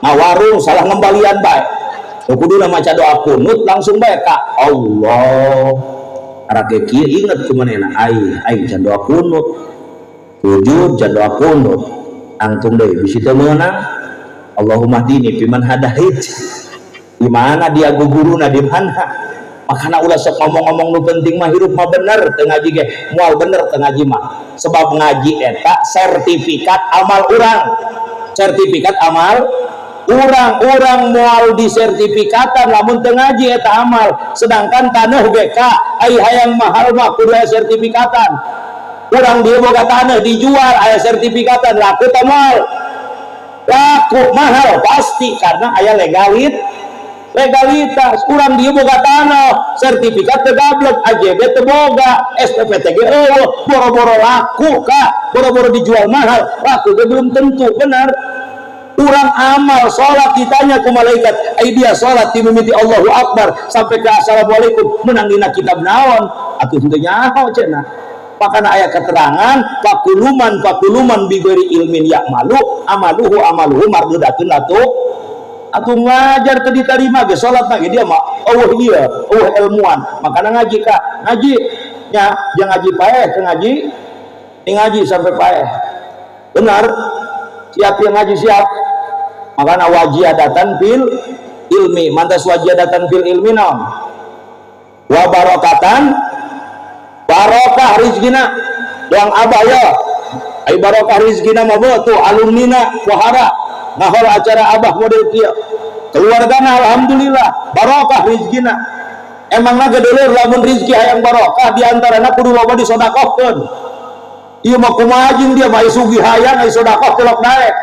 Ngawarung salah ngembalian bae. Kuduna maca doa kunut langsung bae ka Allah. Arake kieu inget kumanehna aing, aing can doa kunut. Sujud can doa kunut. Angtung deui bisi teu meunang. Allahumma hdini fiman hadait. Di mana dia guguruna di mana? Makana ulah sok ngomong-ngomong nu penting mah hirup mah bener teu ngaji ge moal bener teu ngaji mah. Sebab ngaji eta sertifikat amal urang. Sertifikat amal urang, urang moal disertifikatan lamun teu ngaji eta amal. Sedangkan taneuh ge ka ai hayang mahal mah kudu aya sertifikatan. Urang dieu boga taneuh dijual aya sertifikatan laku teh moal. Laku mahal pasti karena aya legalitas. Urang dieu boga tanah sertifikat teu gablek, AJB teu boga, SPPT ge eueuh, boro-boro laku ka, boro-boro dijual mahal, laku ge belum tentu benar. Urang amal salat ditanya ku malaikat, ai dia salat ti mimiti Allahu Akbar sampai ke assalamualaikum menang dina kitab naon? Atuh henteu nyaho cenah. Pakana aya keterangan fakuluman fakuluman bighairi ilmin ya'malu amaluhu amaluhu mardudatun atuh. Atuh ngajar teu diterima ge salat mah ge dia mah eueuh ieu, eueuh ilmuan. Makana ngaji ka, ngaji nya jangan ngaji paeh teu ngaji, ni ngaji sampai paeh. Benar, siap yang ngaji siap. Makana wajiadatan fil ilmi, mantas wajiadatan fil ilmi naon? Wa barakatan, barokah rizkina. Doang abah ya, ai barokah rizkina mah tuh alumnina wahara ngahol acara abah model kieu. Keluargana alhamdulillah barokah rizkina. Emangna gedulur lamun rizki hayang barokah diantarana kudu loba disodakohkeun. Ieu mah kumaha jeung dia mah sugih hayang ai sodakoh telok daek.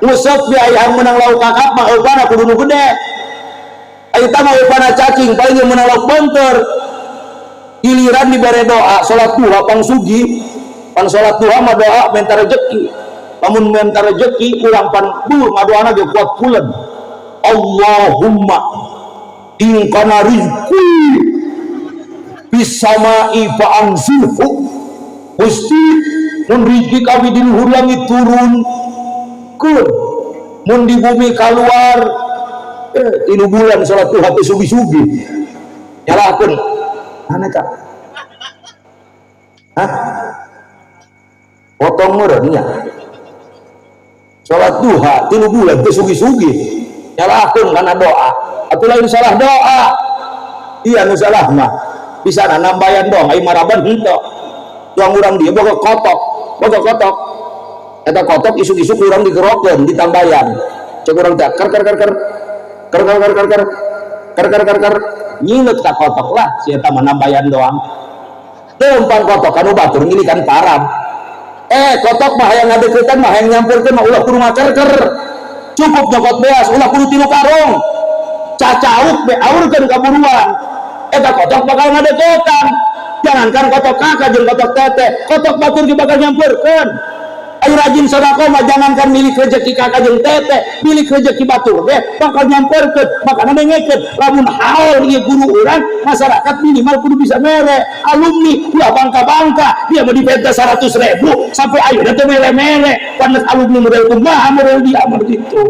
Ngusep dia hayang menang lauk kakap mah eupana kudu nu gede. Ai tah mah eupana cacing paling jeung menang lauk beunteur. Giliran dibere doa salat duha pang sugih, pan salat duha mah doa minta rezeki. Lamun minta rezeki urang pan beuh ngadoana ge kuat pulen. Allahumma in kana rizqi fis samai fa anzilhu. Gusti mun rezeki kami di luhur langit turun keun, mun di bumi kaluar, 3 bulan salat duha teh sugi-sugi. Nyalahkeun. Mana kak? Hah? Potong meureun nya. Salat duha 3 bulan teh sugi-sugi. Nyalahkeun kana doa. Atuh lain salah doa. Iya nu salah mah. Bisa nambayan doang ai maraban henteu. Doang urang dieu boga kotok, boga kotok. Eta kotok isuk-isuk urang digerokeun ditambayan. Cek urang teh ker ker ker ker ker ker ker ker ker ker ker ker ker nyilet ka kotok lah si eta mah nambayan doang. Lempang kotok kanu batur ngilikan param. Kotok mah hayang ngadeukeutan mah hayang nyamperkeun mah ulah kudu ngaker-ker. Cukup nyokot beas ulah kudu 3 karung. Cacauk be aurkeun ka buruan. Eta kotok bakal ngadeukeutan. Jangankan kotok kakak jeung kotok teteh, kotok batur ge bakal nyamperkeun. Ayo rajin sedekah mah jangankan milik rezeki kakak jeung teteh, milik rezeki batur ge bakal nyamperkeun. Makana dengekeun lamun haul ieu guru urang, masyarakat minimal kudu bisa mere. Alumni ulah bangka-bangka, dia mau dipenta 100.000 sampai ayeuna teh mere-mere. Panas alumni model kumaha model dia model gitu.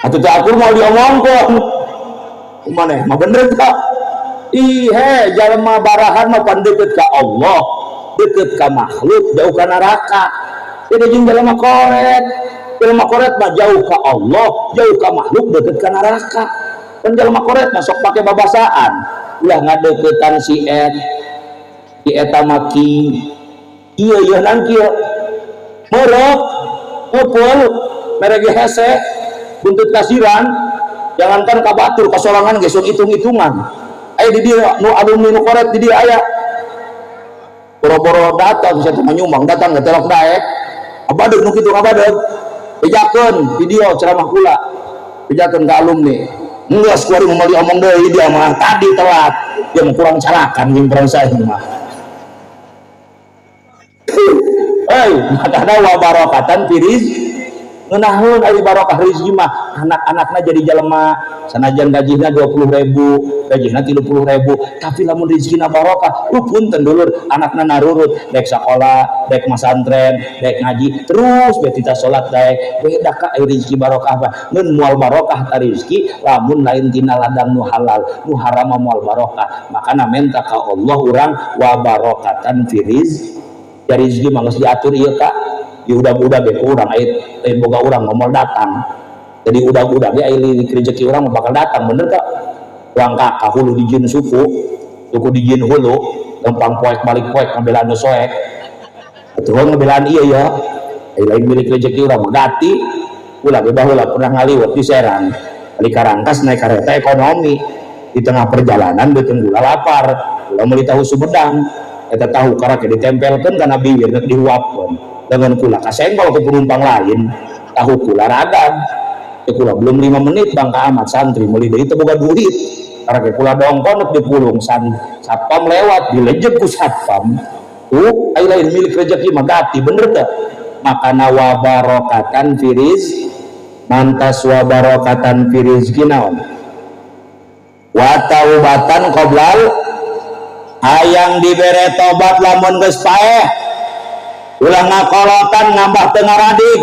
Atuh teu akur mau diomongkeun. Kumaneh mah bener tak? Ih he, jalma barahan mah pan deket ka Allah, deket ka makhluk, jauh ka neraka. Jadi jeung jalma koret. Jalma koret mah jauh ka Allah, jauh ka makhluk, deket ka neraka. Kan jalma koret mah sok pake babasaan. Ulah ngadeukeutan si et, si eta mah ki. Ieu ieu nan kieu. Meureuk, ngumpul, mere ge hese, buntut kasiran, jangankan ka batur, ka sorangan ge sok hitung-hitungan. Aya di dieu nu alumni nu koret di dieu aya. Boro-boro datang bisa teh nyumbang, datang ge telok daek. Abadeg nu kitu ngabadeg. Bejakeun video ceramah kula. Bejakeun ka alumni. Enggeus kuari moal diomong deui dia mah tadi telat. Dia mah kurang calakan jeung kurang saya mah. Hei, makana wa barakatan firiz ngeunaheun ari barokah rezeki mah anak-anakna jadi jelema sanajan gajihna 20.000, gajihna 30.000, tapi lamun rezekina barokah, lu punten dulur, anakna narurut dek sakola, dek masantren, dek ngaji, terus be tita salat daek. Beda ka ari rezeki barokah mah. Ngeun moal barokah ta rezeki lamun lain tina ladang nu halal, nu haram mah moal barokah. Makana menta ka Allah urang wa barakatan firiz. Ya rezeki mah geus diatur ieu ka. Di udah-udah ge ku urang aya lain boga urang ngomol datang. Jadi udah-udah ge aya rezeki urang bakal datang, bener tak? Urang ka hulu dijieun suku, suku dijieun hulu, lempang poek balik poek ngabelaan nu soek. Atuh ngabelaan ieu ya. Aya lain milik rezeki urang mah gati. Ulah ge baheula pernah ngaliwet di Serang. Balik ka Rangkas naik kereta ekonomi. Di tengah perjalanan beuteung gula lapar, gula meuli tahu Sumedang. Eta tahu karek ditempelkeun kana bibir rek dihuapkeun. Dengan kula kasenggol ke penumpang lain, tahu kula ragam. Ya kula belum 5 menit bangka amat santri meuli deui teu boga duit. Karek kula dongkon rek dipulung san satpam lewat dilejeg ku satpam. Tuh ai lain milik rezeki mah gati bener teu? Makana wa barakatan firiz mantas wa barakatan firizki naon? Wa taubatan qoblal hayang dibere tobat lamun geus paeh. Ulah ngakolotan ngambah teu ngaradig.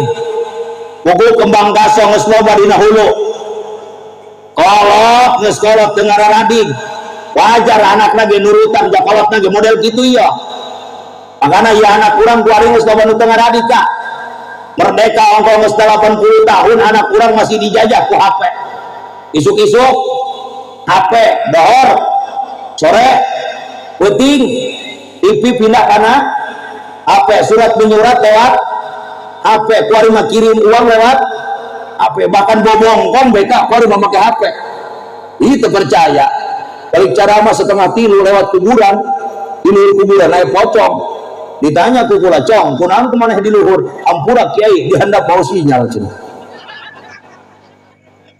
Pukul kembang kasong geus loba dina hulu. Kolot geus kolot teu ngaradig. Wajar anakna ge nurutan ja kolotna ge model kitu ieu. Makana ieu anak urang kuari geus loba nu teu ngaradig ka. Merdeka ongko geus 80 tahun anak urang masih dijajah ku HP. Isuk-isuk HP dohor, sore peuting TV pindah kana HP, surat menyurat lewat HP, kuari mah kirim uang lewat HP, bahkan bobongkong BK kuari mah make HP. Ih teu percaya. Balik ceramah 2:30 lewat kuburan, di luhur kuburan aya pocong. Ditanya ku kula, "Cong, kunaon kumaneh di luhur?" "Hampura kiai, dihandap bau sinyal cenah."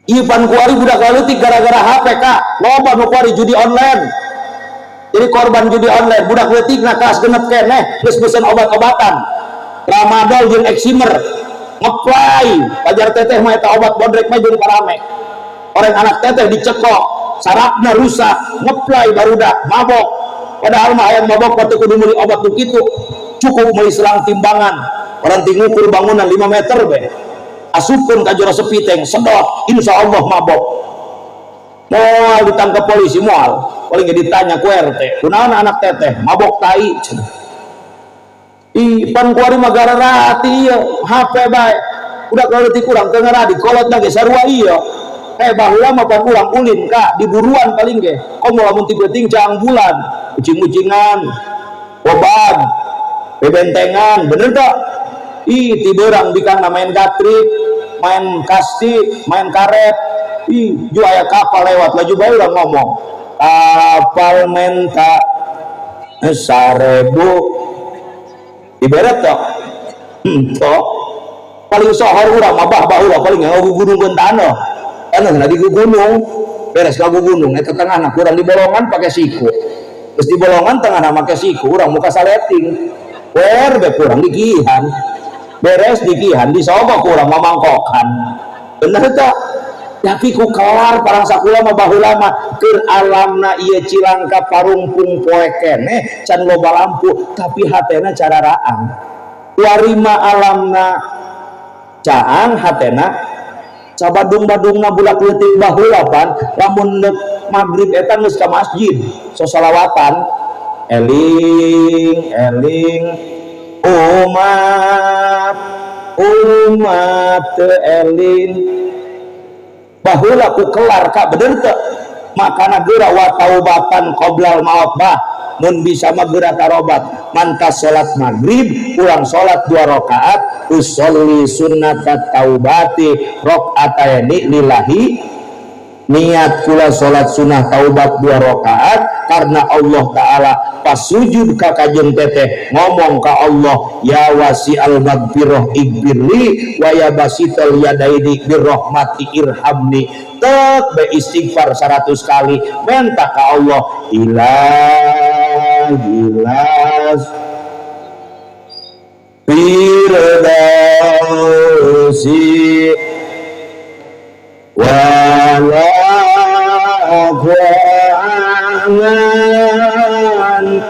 Ieu pan kuari budak leutik gara-gara HP ka, loba nu kuari judi online. Jadi korban judi online, budak leutik na kelas 6 keneh geus mesen obat-obatan. Tramadol jeung Eximer. Ngeplay, pajar teteh mah eta obat bodrek mah jeung parame. Orang anak teteh dicekok, sarafna rusak, ngeplay barudak, mabok. Padahal mah hayang mabok mah teu kudu meuli obat nu kitu. Cukup meuli selang timbangan. Orang ti ngukur bangunan 5 meter be. Asupkeun ka jero sepi teng, sedot, insya Allah mabok. Moal ditangkap polisi moal. Paling ge ditanya ku RT, kunaon anak teteh mabok tai cenah. Ih, pan kuari mah gararati ieu, HP bae. Udah leutik urang teu ngaradi, kolotna ge sarua ieu. Baheula mah pan urang ulin ka di buruan paling ge. Komo lamun ti peuting caang bulan, ucing-ucingan, bobag, bebentengan, bener tak? Ih, ti beurang bikangna main gatrik, main kasti, main karet. Ih, ju aya kapal lewat laju bae urang ngomong. Kapal menta 1000 diberet tok. Tok. Paling sohor urang mah bah baheula paling ngagugunungkeun taneuh. Taneuh na di gunung, beres ka gunung eta tengahna kurang di bolongan pake siku. Terus di bolongan tengahna make siku, urang muka saleting. Wer be kurang dikihan. Beres dikihan disogok kurang mamangkokan. Bener tak? Tapi ku kelar parang sakula mah baheula mah keur alamna ieu Cilangkap parungpung poe keneh can loba lampu tapi hatena cara raang. Warima alamna Caang hatena sabadung-badungna bulak leutik baheula pan lamun maghrib eta geus ka masjid sosolawatan eling eling umat umat teu eling baheula ku kelar ka bener teu makana geura wa taubatan qoblal maut bah mun bisa mah geura tarobat mantas salat maghrib urang salat 2 rakaat usolli sunnatat taubati rakaataini lillahi niat kula salat sunah taubat 2 rakaat karena Allah Ta'ala pas sujud ka kajeng teteh ngomong ka Allah ya wasi'al magfirah ighfirli wa ya basital yadaini birrahmati irhamni tek be istighfar 100 kali minta ka Allah ilahilas firdausi wala angan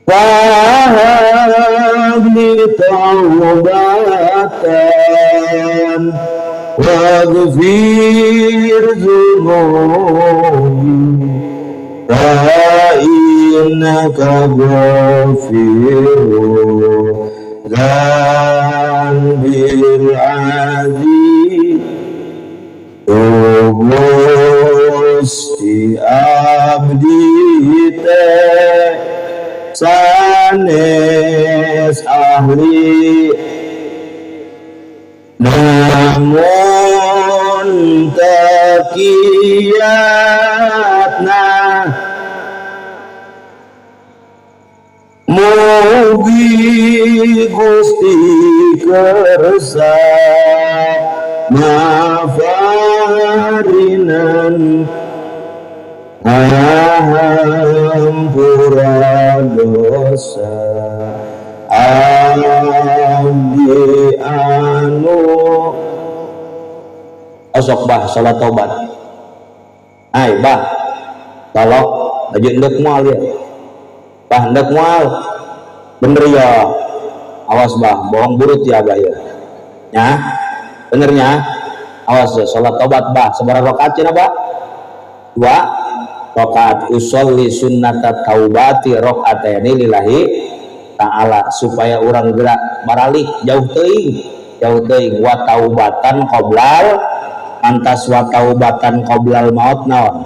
fahabli taubatan waghfir dzunubi fa innaka ghafirur dzanbil azim. Gusti abdi teh sanes ahli namun tekiyatna mugi Gusti kersa mafarinan hampura dosa abdi anu osok bah salat taubat ai bah tolok aja endek moal ya bah endek moal bener ya awas bah bohong burut ya bah ya ya benernya awas ya salat taubat bah sabaraha rakaat cenah bah 2 rakaat usolli sunnatat taubati rakaataini lillahi ta'ala supaya urang gerak baralik jauh teuing wa taubatan qoblal antas wa taubatan qoblal maut naon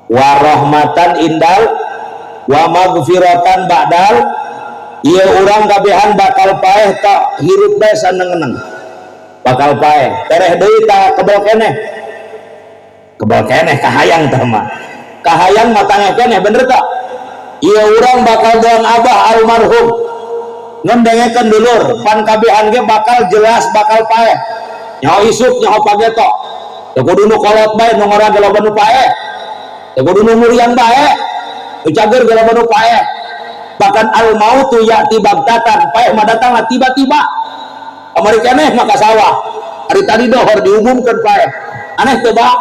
wa rahmatan indal wa magfiratan ba'dal ieu urang kabehan bakal paeh tak hirup bae saneng-seneng bakal paeh tereh deui ta kebel keneh kahayang tah mah kahayang mah tangeh keneh bener tak ieu urang bakal doang abah almarhum ngan dengekeun dulur pan kabehan ge bakal jelas bakal paeh nyaho isuk nyaho pageto teu kudu nu kolot bae nu ngora ge loba nu paeh teu kudu nu muriang bae nu cager ge loba nu paeh bahkan al mautu ya'ti bagtatan paeh mah datanglah tiba-tiba kamari keneh mah ka sawah hari tadi dohor diumumkeun paeh aneh teu ba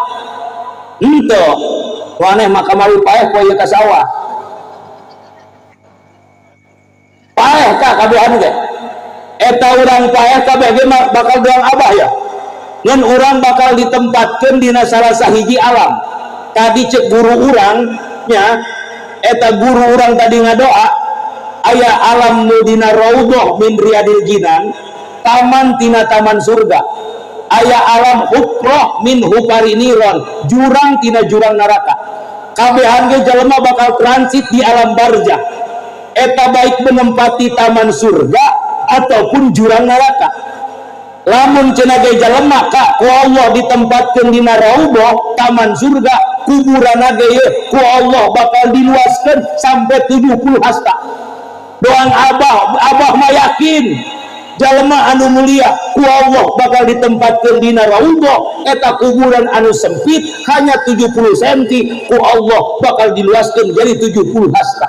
henteu nu aneh mah kamari paeh poe ieu ka sawah paeh ka kabehan ge eta urang paeh kabeh ge bakal doang abah ya ngan urang bakal ditempatkeun dina salah sahiji alam tadi cek guru urang nya eta guru urang tadi ngadoa aya alam nu dina raudhah min riyadil jinan taman tina taman surga aya alam hufrah min hufari niron jurang tina jurang neraka kabehan ge jelema bakal transit di alam barzah eta baik menempati taman surga ataupun jurang neraka lamun cenah ge jelema ka ku Allah ditempatkeun dina raudhah taman surga kuburanna ge ye ku Allah bakal diluaskeun sampai 70 hasta doang abah abah mah yakin jalma anu mulia ku Allah bakal ditempatkeun dina raudhah eta kuburan anu sempit hanya 70 senti ku Allah bakal diluaskeun jadi 70 hasta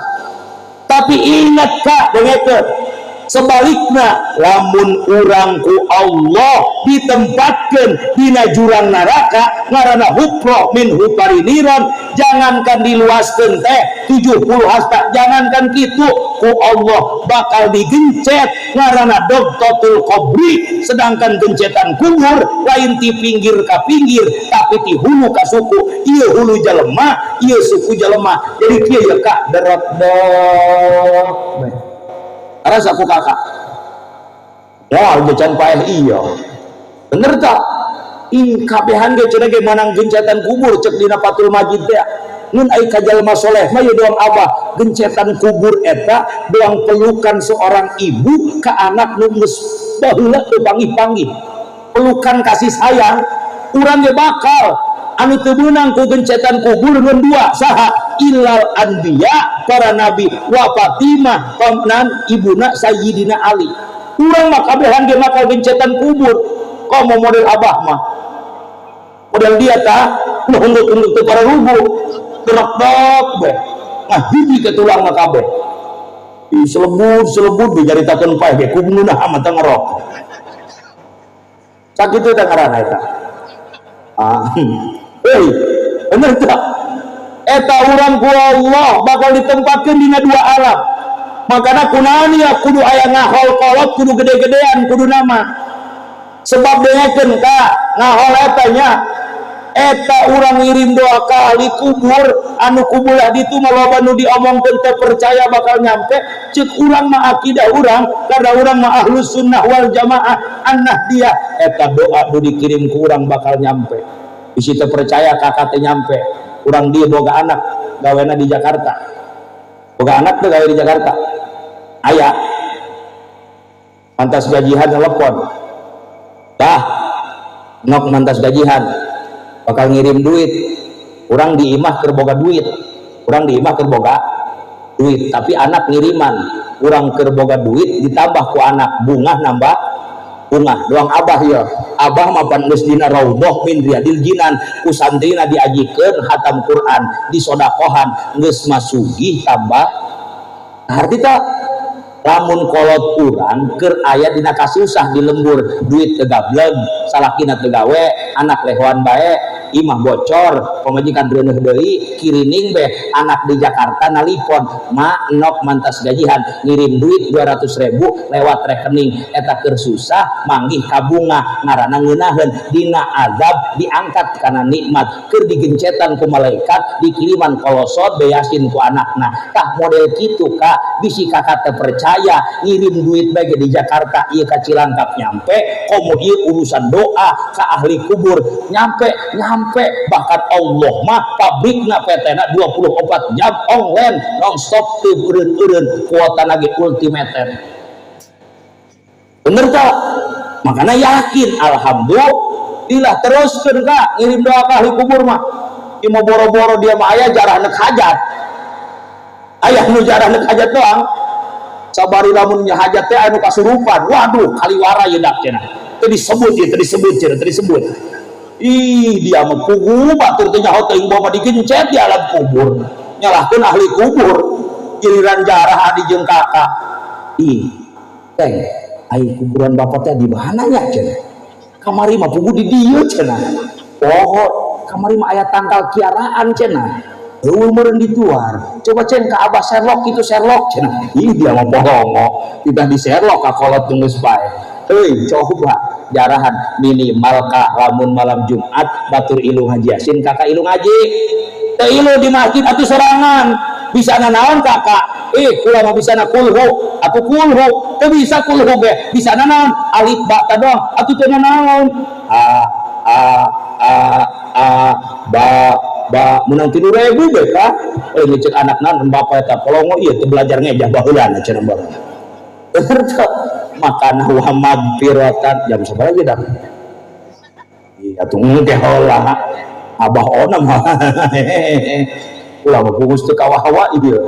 tapi ingat kak dengekeun Sebalikna, lamun urang ku Allah ditempatkan dina jurang neraka, ngaranna hufroh min hufari niron, jangankan diluaskeun teh 70 hasta, jangankan kitu, ku Allah bakal digencet, ngaranna dogtotul qobri. Sedangkan gencetan kubur lain ti pinggir ka pinggir, tapi ti hulu ka suku. Ieu hulu jelema, ieu suku jelema. Jadi kieu ya, Kak, derot dot. Rasa aku kakak. Wah, can paeh, iya. Bener tak? Ih, kabehan ge cenah ge menang gencetan kubur, cek dina Fathul Majid teh. Mun ai ka jalma soleh mah, doang abah, gencetan kubur eta doang pelukan seorang ibu ke anak nu geus baheula teu panggih-panggih. Pelukan kasih sayang. Urang ge bakal, anu teu meunang ku gencetan kubur ngan dua, saha? Illal anbiya, para nabi, wa Fatimah, paman ibuna Sayyidina Ali. Urang mah kabehan ge bakal gencetan kubur. Komo model abah mah, model dia tah nunduk-nunduk teu para rubuh, terok be nah hiji ke tulang mah kabeh. Ih, selebut selebut be nyaritakeun paeh ge ku ngeunah amat teh ngerok sakitu teh ngaranna eta. Ah, hei, bener tak? Eta urang ku Allah bakal ditempatkan dina dua alam. Makanya kunaon ya kudu aya ngahol kolot, kudu gede-gedean, kudu nama. Sebab dengekeun ka ngahol eta nya, eta urang ngirim doa ka ahli kubur, anu kubulah ditu mah loba nu diomongkeun teu percaya bakal nyampe. Cek urang mah, akidah urang, karena urang mah ahlus sunnah wal jamaah an-nahdiyah, eta doa nu dikirim ku urang bakal nyampe. Bisi teu percaya, kakak teh nyampe. Urang dia boga anak gawena di Jakarta. Boga anak tuh gawe di Jakarta, aya mantas gajian telepon, dah nok mantas gajian bakal ngirim duit. Urang di imah keur boga duit, urang di imah keur boga duit, tapi anak ngiriman. Urang keur boga duit ditambah ku anak, bungah nambah bungah. Doang abah ya, abah mapan geus dina raudhah min riyadil jinan, ku santrina diajikeun hatam Quran, disodakohan, geus masugih tambah harti tak. Lamun kolot urang keur aya dina kasusah di lembur, duit teu gableg, salakina teu gawe, anak lehoan bae, imah bocor, pamajikan reuneuh deui, kirining be anak di Jakarta nalipon, "Ma, nok mantas gajian ngirim duit 200 ribu lewat rekening." Eta keur susah manggih kabunga, ngaranna ngeunaheun. Dina azab diangkat karena nikmat, keur digencetan ku malaikat dikiriman kolosot beyasin ku anakna. Tah, model kitu ka, bisi kakak teu percaya, ngirim duit bae di Jakarta ieu ka Cilangkap nyampe, komo ieu urusan doa ka ahli kubur nyampe, nyampe. Bahkan Allah mah pabrikna, PT na 24 jam online non stop, teu eureun-eureun, kuota lagi ultimate. Bener tak? Makanya yakin, alhamdulillah, teruskeun kak ngirim doa ka ahli kubur mah. Ieu mah boro-boro dia mah, aya jarah nek hajat, aya nu jarah nek hajat doang. Sabari lamun nya hajat teh anu kasurupan, waduh, kaliwara ye dak cenah, teu disebut ieu, teu disebut cenah, teu disebut. Ih, dia mah pugu batur teh nyaho teuing bawa digencet di alam kubur, nyalahkeun ahli kubur. Giliran jarah adi jeung kakak, "Ih, teh, ai kuburan bapak teh di mana nya?" cenah. "Kamari mah pugu di dieu," cenah. "Oh, kamari mah aya tangkal kiaraan," cenah. "Eueuh meureun dituar. Coba cen ka abah Sherlock itu, Sherlock," cenah. Ih, dia mah bohongo tidak di Sherlock ka kolot geus bae. Heuy, coba jarahan minimal ka lamun malam Jumat batur ilu ngaji Yasin, kakak ilu ngaji teu ilu di masjid atuh sorangan. Bisa nanaon kakak? Eh, kula mah bisa na kulhu atuh, kulhu teu bisa, kulhu ge bisa nanaon, alif ba ta doang atuh, teu nanaon, a a a a ba ba, menang 3.000 be ka. Eh, ngecek anak nan, bapak eta polongo ieu teu belajar ngejah baheula cenah baheula. Makana wa magfiratan, jam sabaraha lagi dah? Iya tuh, teh heula abah ona mah ulah mah pungus teu kawawa ieu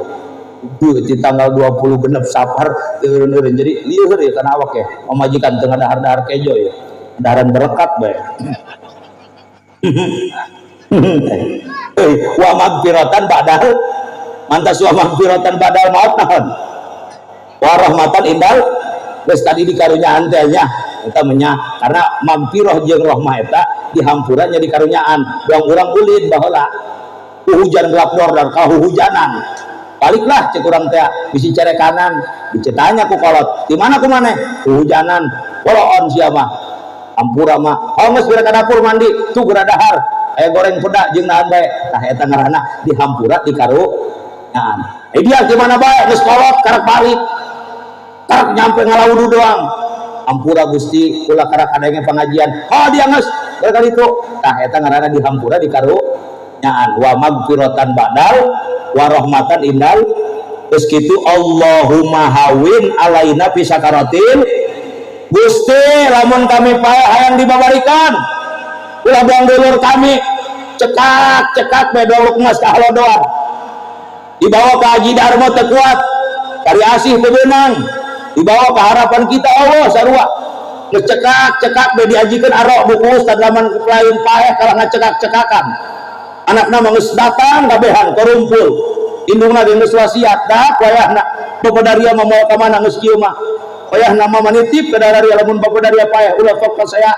di tanggal 20 genep Safar teu eureun, jadi lieur ya kana awak ya. Pamajikan teu ngadahar-dahar kejo ya, daharan berkat bae. Heuy, wa magfiratan ba'dal mantas, wa magfiratan ba'dal maut naon, wa rahmatan indal. Geus tadi dikarunyaan teh nya eta menya karena magfirah jeung rahmah eta dihampura nya dikarunyaan. Doang urang ulin baheula hujan gelap dor kahuhujanan. Baliklah cek urang teh bisi carekanan dicetanya ku kolot. Di mana ku maneh? Hujanan. Woloon sia mah. Hampura mah. Oh geus geura ka dapur mandi, tuh geura dahar. Aya goreng peda jeung naon bae. Tah eta ngaranna dihampura dikarunyaan. Eh dia di mana bae geus kolot karak balik. Karak nyampe ngalawudu doang. Hampura Gusti kula karak adanya pengajian. Oh dia geus geura ka ditu. Tah eta ngaranna dihampura dikarunyaan. Wa magfiratan ba'dal wa rahmatan indal. Terus kitu Allahumma hawin alaina fi sakaratil. Gusti lamun kami paeh hayang dibabarikan ulah buang dulur kami cekak cekak bae doang emas ka halodoan dibawa ke Haji Darmo teu kuat kari asih teu beunang dibawa ke harapan kita Allah sarua geus cekak cekak bae diajikeun arok buku ustad lamun lain paeh kalah ngacekak-cekakan anakna mah geus datang kabehan karumpul indungna ge geus wasiat dak wayahna bapak daria mah moal ka mana geus kieu mah wayahna mah manitip ka dararia lamun bapak daria paeh ulah sok ka saya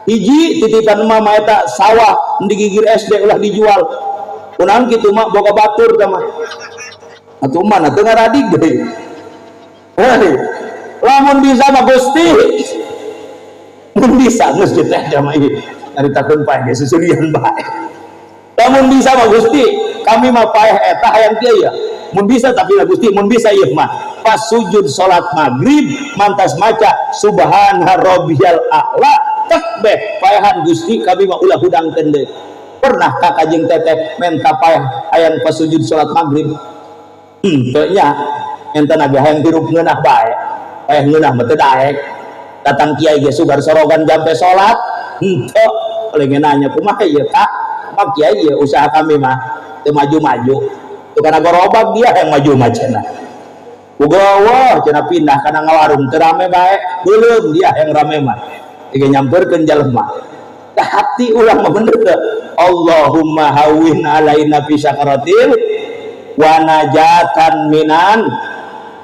hiji titipan mah mah eta sawah digigir SD ulah dijual kunaon kitu mah boga batur tah mah atuh mah teu ngaradig deui. Hei, lamun bisa mah Gusti mun bisa geus kitu teh mah ieu nyaritakeun paeh ge seserian bae. Lamun bisa mah Gusti kami mah paeh eta hayang kieu ya mun bisa tapi lah Gusti mun bisa ieu mah pas sujud salat maghrib mantas maca subhana rabbiyal a'la takbeh paehan Gusti kami mah ulah hudangkeun deui. Pernah ka kajeng teteh menta paeh hayang pas sujud salat maghrib? Teu nya enta naga hayang hirup ngeunah bae paeh ngeunah mah teu daek datang kiai ge sugar sorogan jampe salat henteu oleh nanya kumaha ieu Kak mah kiai ieu usaha kami mah teu maju-maju teu kana gorobak dia yang maju mah cenah Ugawa cenah pindah kana ngawarung teu rame bae belum dia yang rame mah ieu nyamperkeun jelema tah hati ulah mah bener teu Allahumma hawwin alaina fi sakaratil wa najatan minan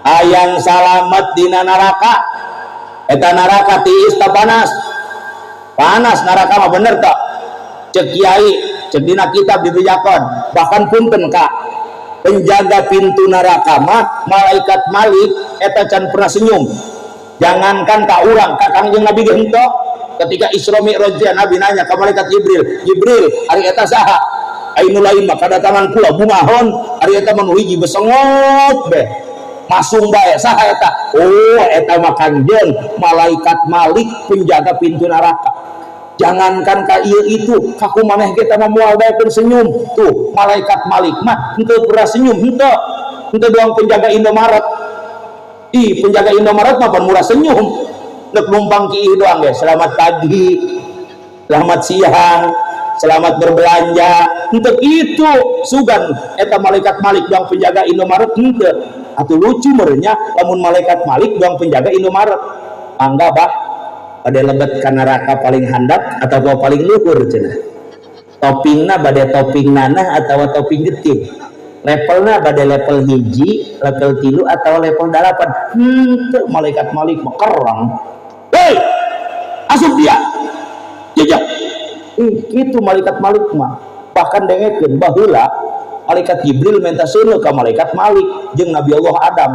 hayang salamet dina neraka eta neraka tiis ta panas panas neraka mah bener teu cek kiai cek dina kitab dibejakeun bahkan punten Kak penjaga pintu neraka mah malaikat Malik eta can pernah senyum jangankan ka urang ka Kangjeng Nabi ge henteu ketika Isra Mi'raj Nabi nanya ka malaikat Jibril, Jibril ari eta saha ai nu lain mah kadatangan kula bungahon ari eta mah nu hiji besengot beh masung bae saha eta oh eta mah Kangjeng malaikat Malik penjaga pintu neraka jangankan ka ieu itu kaku maneh kita mah moal daekeun senyum tuh malaikat Malik mah henteu pernah senyum henteu henteu doang penjaga Indomaret ih penjaga Indomaret mah pan murah senyum nek numpang ki ieu doang ge selamat pagi selamat siang selamat berbelanja henteu kitu sugan eta malaikat Malik doang penjaga Indomaret henteu atuh lucu meureunnya lamun malaikat Malik doang penjaga Indomaret mangga bah bade lebet ka neraka paling handap atau paling luhur cenah toppingna bade topping nanah atau topping getih levelna bade level hiji level 3 atau level 8 henteu malaikat Malik mah kerang hei asup dia jejak kitu malaikat Malik mah bahkan dengekeun baheula malaikat Jibril minta seuneu ka malaikat Malik jeung Nabi Allah Adam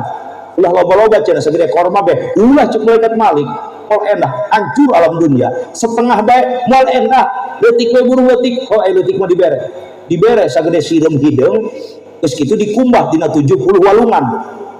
ulah loba-loba cenah sagede korma be ulah cek malaikat Malik moal endah hancur alam dunia setengah bae moal endah leutik we burung leutik oh leutik mah dibere dibere sagede sireum hideung geus kitu dikumbah dina 70 walungan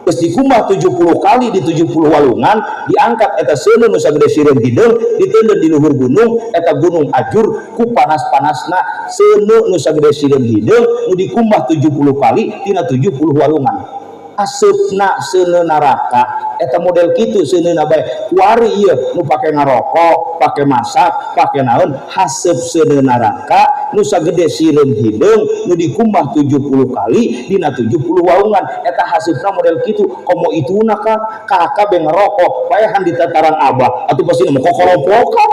geus dikumbah 70 kali di 70 walungan diangkat eta seuneu nu sagede sireum hideung diteundeun di luhur gunung eta gunung ajur ku panas-panasna seuneu nu sagede sireum hideung nu dikumbah 70 kali dina 70 walungan aseupna seuneu neraka eta model kitu seuneuna bae kuari ieu nu pake ngarokok pake masak pake naon haseup seuneu neraka nu sagede sireum hideung nu dikumbah 70 kali dina 70 walungan eta haseupna model kitu komo ituna ka kakak be ngerokok paehan di tataran abah atuh pasti mah kokoropokan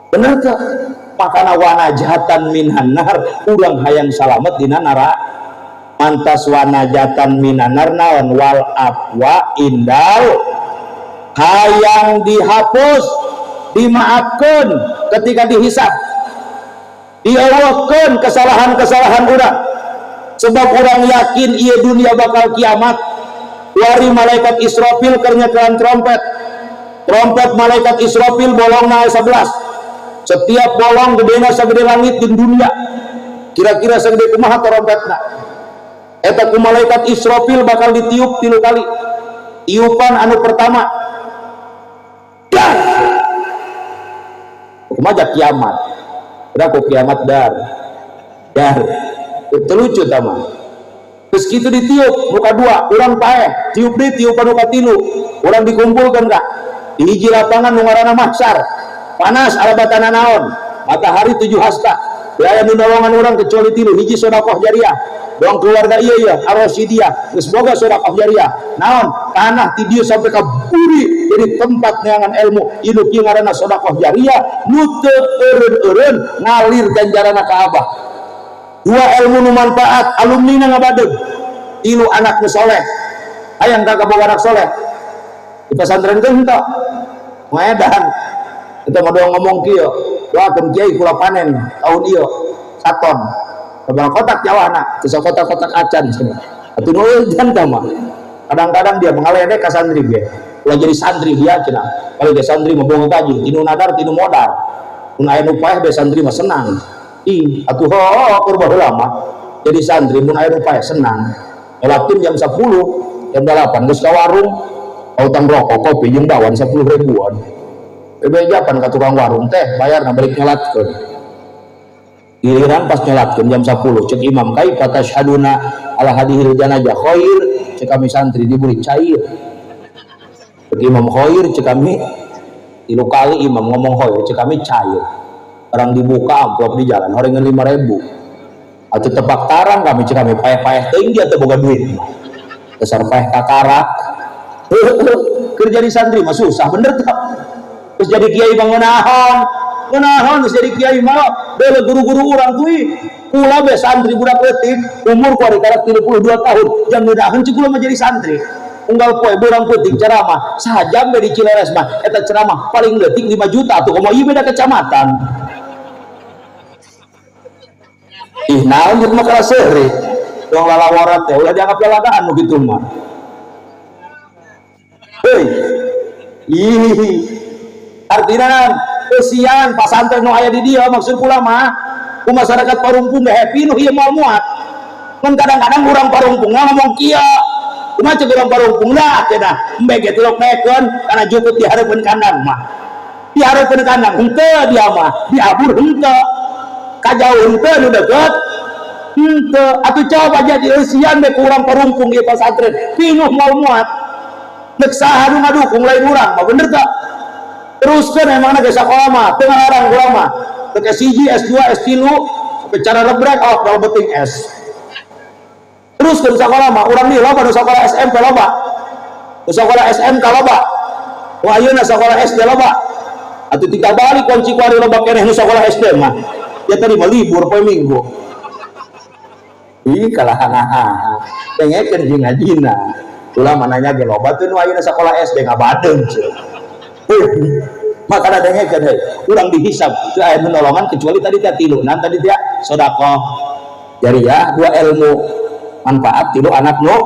bener teu makana wanajatan minan nar urang hayang salamet dina neraka mantas wanajatan minanar naon wal afwa indal Hayang dihapus, dimaafkan ketika dihisab, diawahkan kesalahan-kesalahan urang, sebab urang yakin ieu dunia bakal kiamat. Wari malaikat Israfil keur nyekelan trompet. Trompet malaikat Israfil bolongna 11, setiap bolong gedena sagede langit di dunia. Kira-kira sagede kumaha trompetna eta? Ku malaikat Israfil bakal ditiup tilu kali. Tiupan anu pertama, dar, kumaha kiamat? Udah kok kiamat, dar dar, itu lucu tama. Terus gitu ditiup muka dua, urang paeh. Tiup di tiupan muka tilu, urang dikumpulkan kak di hiji lapangan nu ngaranna mahsyar. Panas ala batana naon, matahari 7 hasta. Aya nu nolongan urang kecuali tilu. Hiji, sodakoh jariah doang keluarga. Iya iya, Arosidia geus boga sodakoh jariah naon, tanah ti dieu sampai ka buri jadi tempat neangan ilmu. Ieu kieu ngaranna sodakoh jariah nu teu eureun-eureun ngalir ganjaranna ka Abah. Dua, ilmu nu manfaat, alumni na ngabadeg. Tilu, anak nu soleh. Hayang kagak boga anak soleh di pesantren teh? Henteu ngaedan itu mah. Doang ngomong kieu, doakeun kiai, kula panen tahun ieu saton. Sabaraha kotak jawahna? Teu kotak-kotak acan cenah. Atuh nu jantan mah kadang-kadang dia mengaledek ka santri ge. Ulah jadi santri dia cenah. Kalau dia santri mah boga gaji, tinu nadar tinu modar. Mun aya nu paeh be santri mah senang. Ih, atuh ho keur baheula mah jadi santri mun aya nu paeh senang. Nyolatin jam 10, jam 8 geus ka warung, utang rokok, kopi jeung bakwan 10 ribuan. Bebejapan ka tukang warung teh, bayar na balik nyolatkeun. Giliran pas nyolatkeun jam 10, cek imam, kaifa tashhaduna ala hadihil janazah? Khair. Cek kami santri diberi cair. Cek imam khair, cek kami tilu kali imam ngomong khair, cek kami cair. Orang dibuka amplop di jalan orang 5 ribu atau tepak tarang kami, cek kami payah-payah tinggi atau boga duit dasar payah kakarak. Kerja di santri mah susah, bener tak? Terus jadi kiai mah ngeunaheun, ngeunaheun. Terus jadi kiai mah bela guru-guru urang tuh. Kula be santri budak leutik, umur ku ari karak 32 tahun, jam ngeunaheun cik kula mah jadi santri. Unggal poe beurang peuting ceramah sajam be di Cileres mah, eta ceramah paling leutik 5 juta tuh, komo ieu beda kecamatan. Ih, naon gitu mah, kalah seuri dong lalawarat teh. Ulah dianggap lalagaan nu kitu mah. Hei, ih, artinya kan kesian pasantren nu aya di dieu. Maksud kula mah ku masyarakat Parungpung ge happy nu ieu moal muat. Mun kadang-kadang urang Parungpung ngomong kieu, kumaha cek urang Parungpung lah cenah, embe ge tilok naekeun kana jukut di hareupeun kandang mah. Di hareupeun kandang henteu, dia mah diabur henteu, kajauh henteu, nu deukeut henteu. Atuh coba jadi eusian be ku urang Parungpung ieu pasantren pinuh moal muat. Nek saha nu ngadukung lain urang mah, bener tak? Teruskeun emangna ge sakola mah teu ngalarang kula mah. Teu S1, S2, S3 sampai cara lebrek awak dalam beting S. Teruskeun sakola mah, urang di loba nu sakola SMP loba. Nu sakola SMK loba. Wah, ayeuna sakola SD loba. Atuh tinggal balik kunci kuari loba keneh nu sakola SD mah. Ya tadi mah libur poe Minggu. Ih, kalah hahaha. Dengekeun jeung ngajina. Ulah mananya ge loba tuh nu ayeuna sakola SD ngabadeung cenah. Maka dengekeun heuh, urang dihisab teu aya nu nolongan kecuali tadi teh tilu. Nan tadi teh sedekah jariah, dua ilmu manfaat, tilu anak nu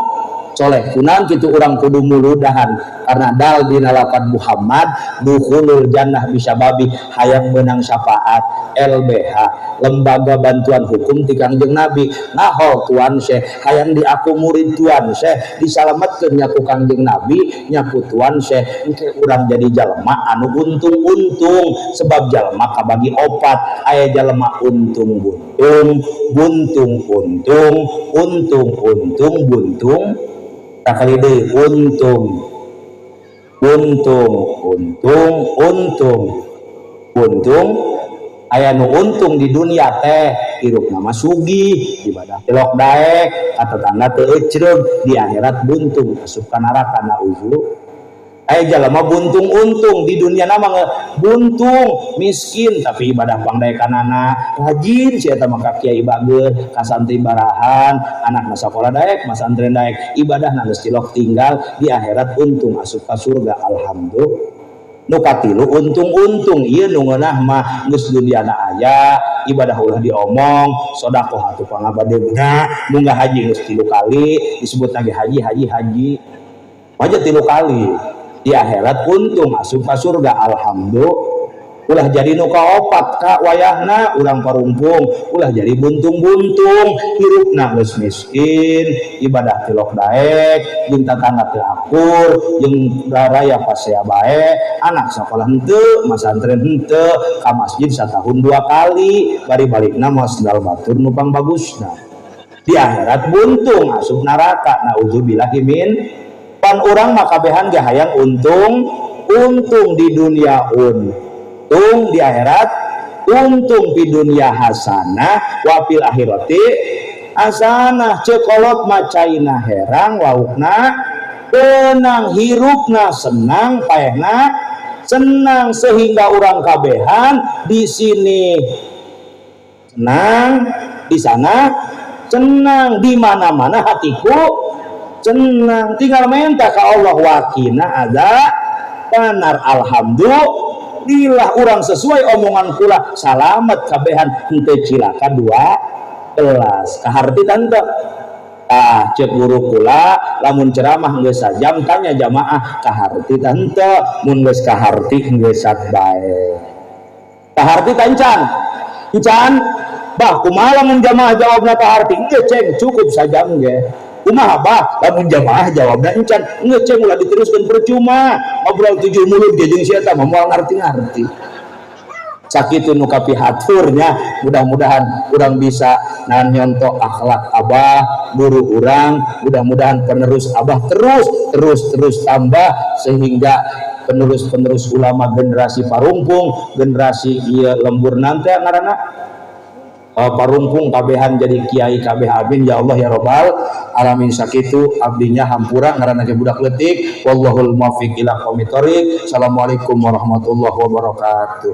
soleh. Kunaon kitu urang kudu muludahan? Karena dal dina lapan Muhammad dukhulul jannah bisa babi hayang menang syafaat LBH, lembaga bantuan hukum ti Kangjeng Nabi. Ngahol Tuan Syekh, hayang diaku murid Tuan Syekh, disalametkeun nya ku Kangjeng Nabi nya ku Tuan Syekh. Engke urang jadi jalma anu untung-untung, sebab jalma kabagi opat: aya jalma untung buntung, buntung untung, untung untung buntung, sakali deui untung untung untung untung untung. Aya nu untung di dunia teh hirup nama sugih, ibadah tilok daek ka tetangga teu ecreug, di akhirat buntung asup ka neraka, nauzu. Aya jalma buntung-untung di dunia nama buntung miskin tapi ibadah pangdaekanana rajin si eta mah ka kiai bager ka santri barahan anakna sakola daek masantren daek ibadahna geus cilok tinggal di akhirat untung asup ka surga alhamdulillah. Nu katilu untung-untung ieu nu ngeunah mah geus duniana aya ibadah ulah diomong sedekah atuh pangabadegna munggah haji geus 3 kali disebut lagi haji haji haji aja 3 kali di akhirat untung asup ka surga alhamdulillah. Ulah jadi nu kaopat ka wayahna urang parumpung ulah jadi buntung-buntung hirupna geus miskin ibadah tilok daek jeung tatangga teu akur jeung raya pasea bae anak sakolah henteu masantren henteu ka masjid satahun 2 kali bari balikna moal sendal batur nu pangbagusna di akhirat buntung asup neraka naudzubillahi min. Pan urang mah kabehan ge hayang untung, untung di dunia untung di akhirat untung di dunia hasanah wa fil akhirati hasanah. Ceuk kolot mah caina herang laukna tenang hirupna senang paehna senang sehingga urang kabehan di sini senang di sana senang di mana-mana hatiku senang tinggal minta ke Allah wakina ada benar alhamdulillah urang sesuai omongan kula salamet kabehan henteu cilaka 2 kelas kaharti tante tah ceuk guru kula lamun ceramah geus sajam tanya jamaah kaharti tante mun geus kaharti geus bae kaharti tancan encan bah kumaha lamun jamaah jawabna kaharti geus ceng cukup sajam ge kumaha bah lamun jamaah jawabna encan geus ceng ulah diteruskeun percuma ngobrol 7 mulut ge jeung si eta mah moal ngarti-ngarti. Sakitu nu kapihaturnya mudah-mudahan urang bisa nyontoh akhlak abah guru urang mudah-mudahan penerus abah terus terus terus tambah sehingga penerus-penerus ulama generasi parumpung generasi ieu lembur nanti ngaranna parumpung kabehan jadi kiai kabeh amin ya Allah ya robbal alamin. Sakitu abdinya hampura ngaranna ge budak leutik wallahul muwaffiq ila aqwamit thoriq. Assalamualaikum warahmatullahi wabarakatuh.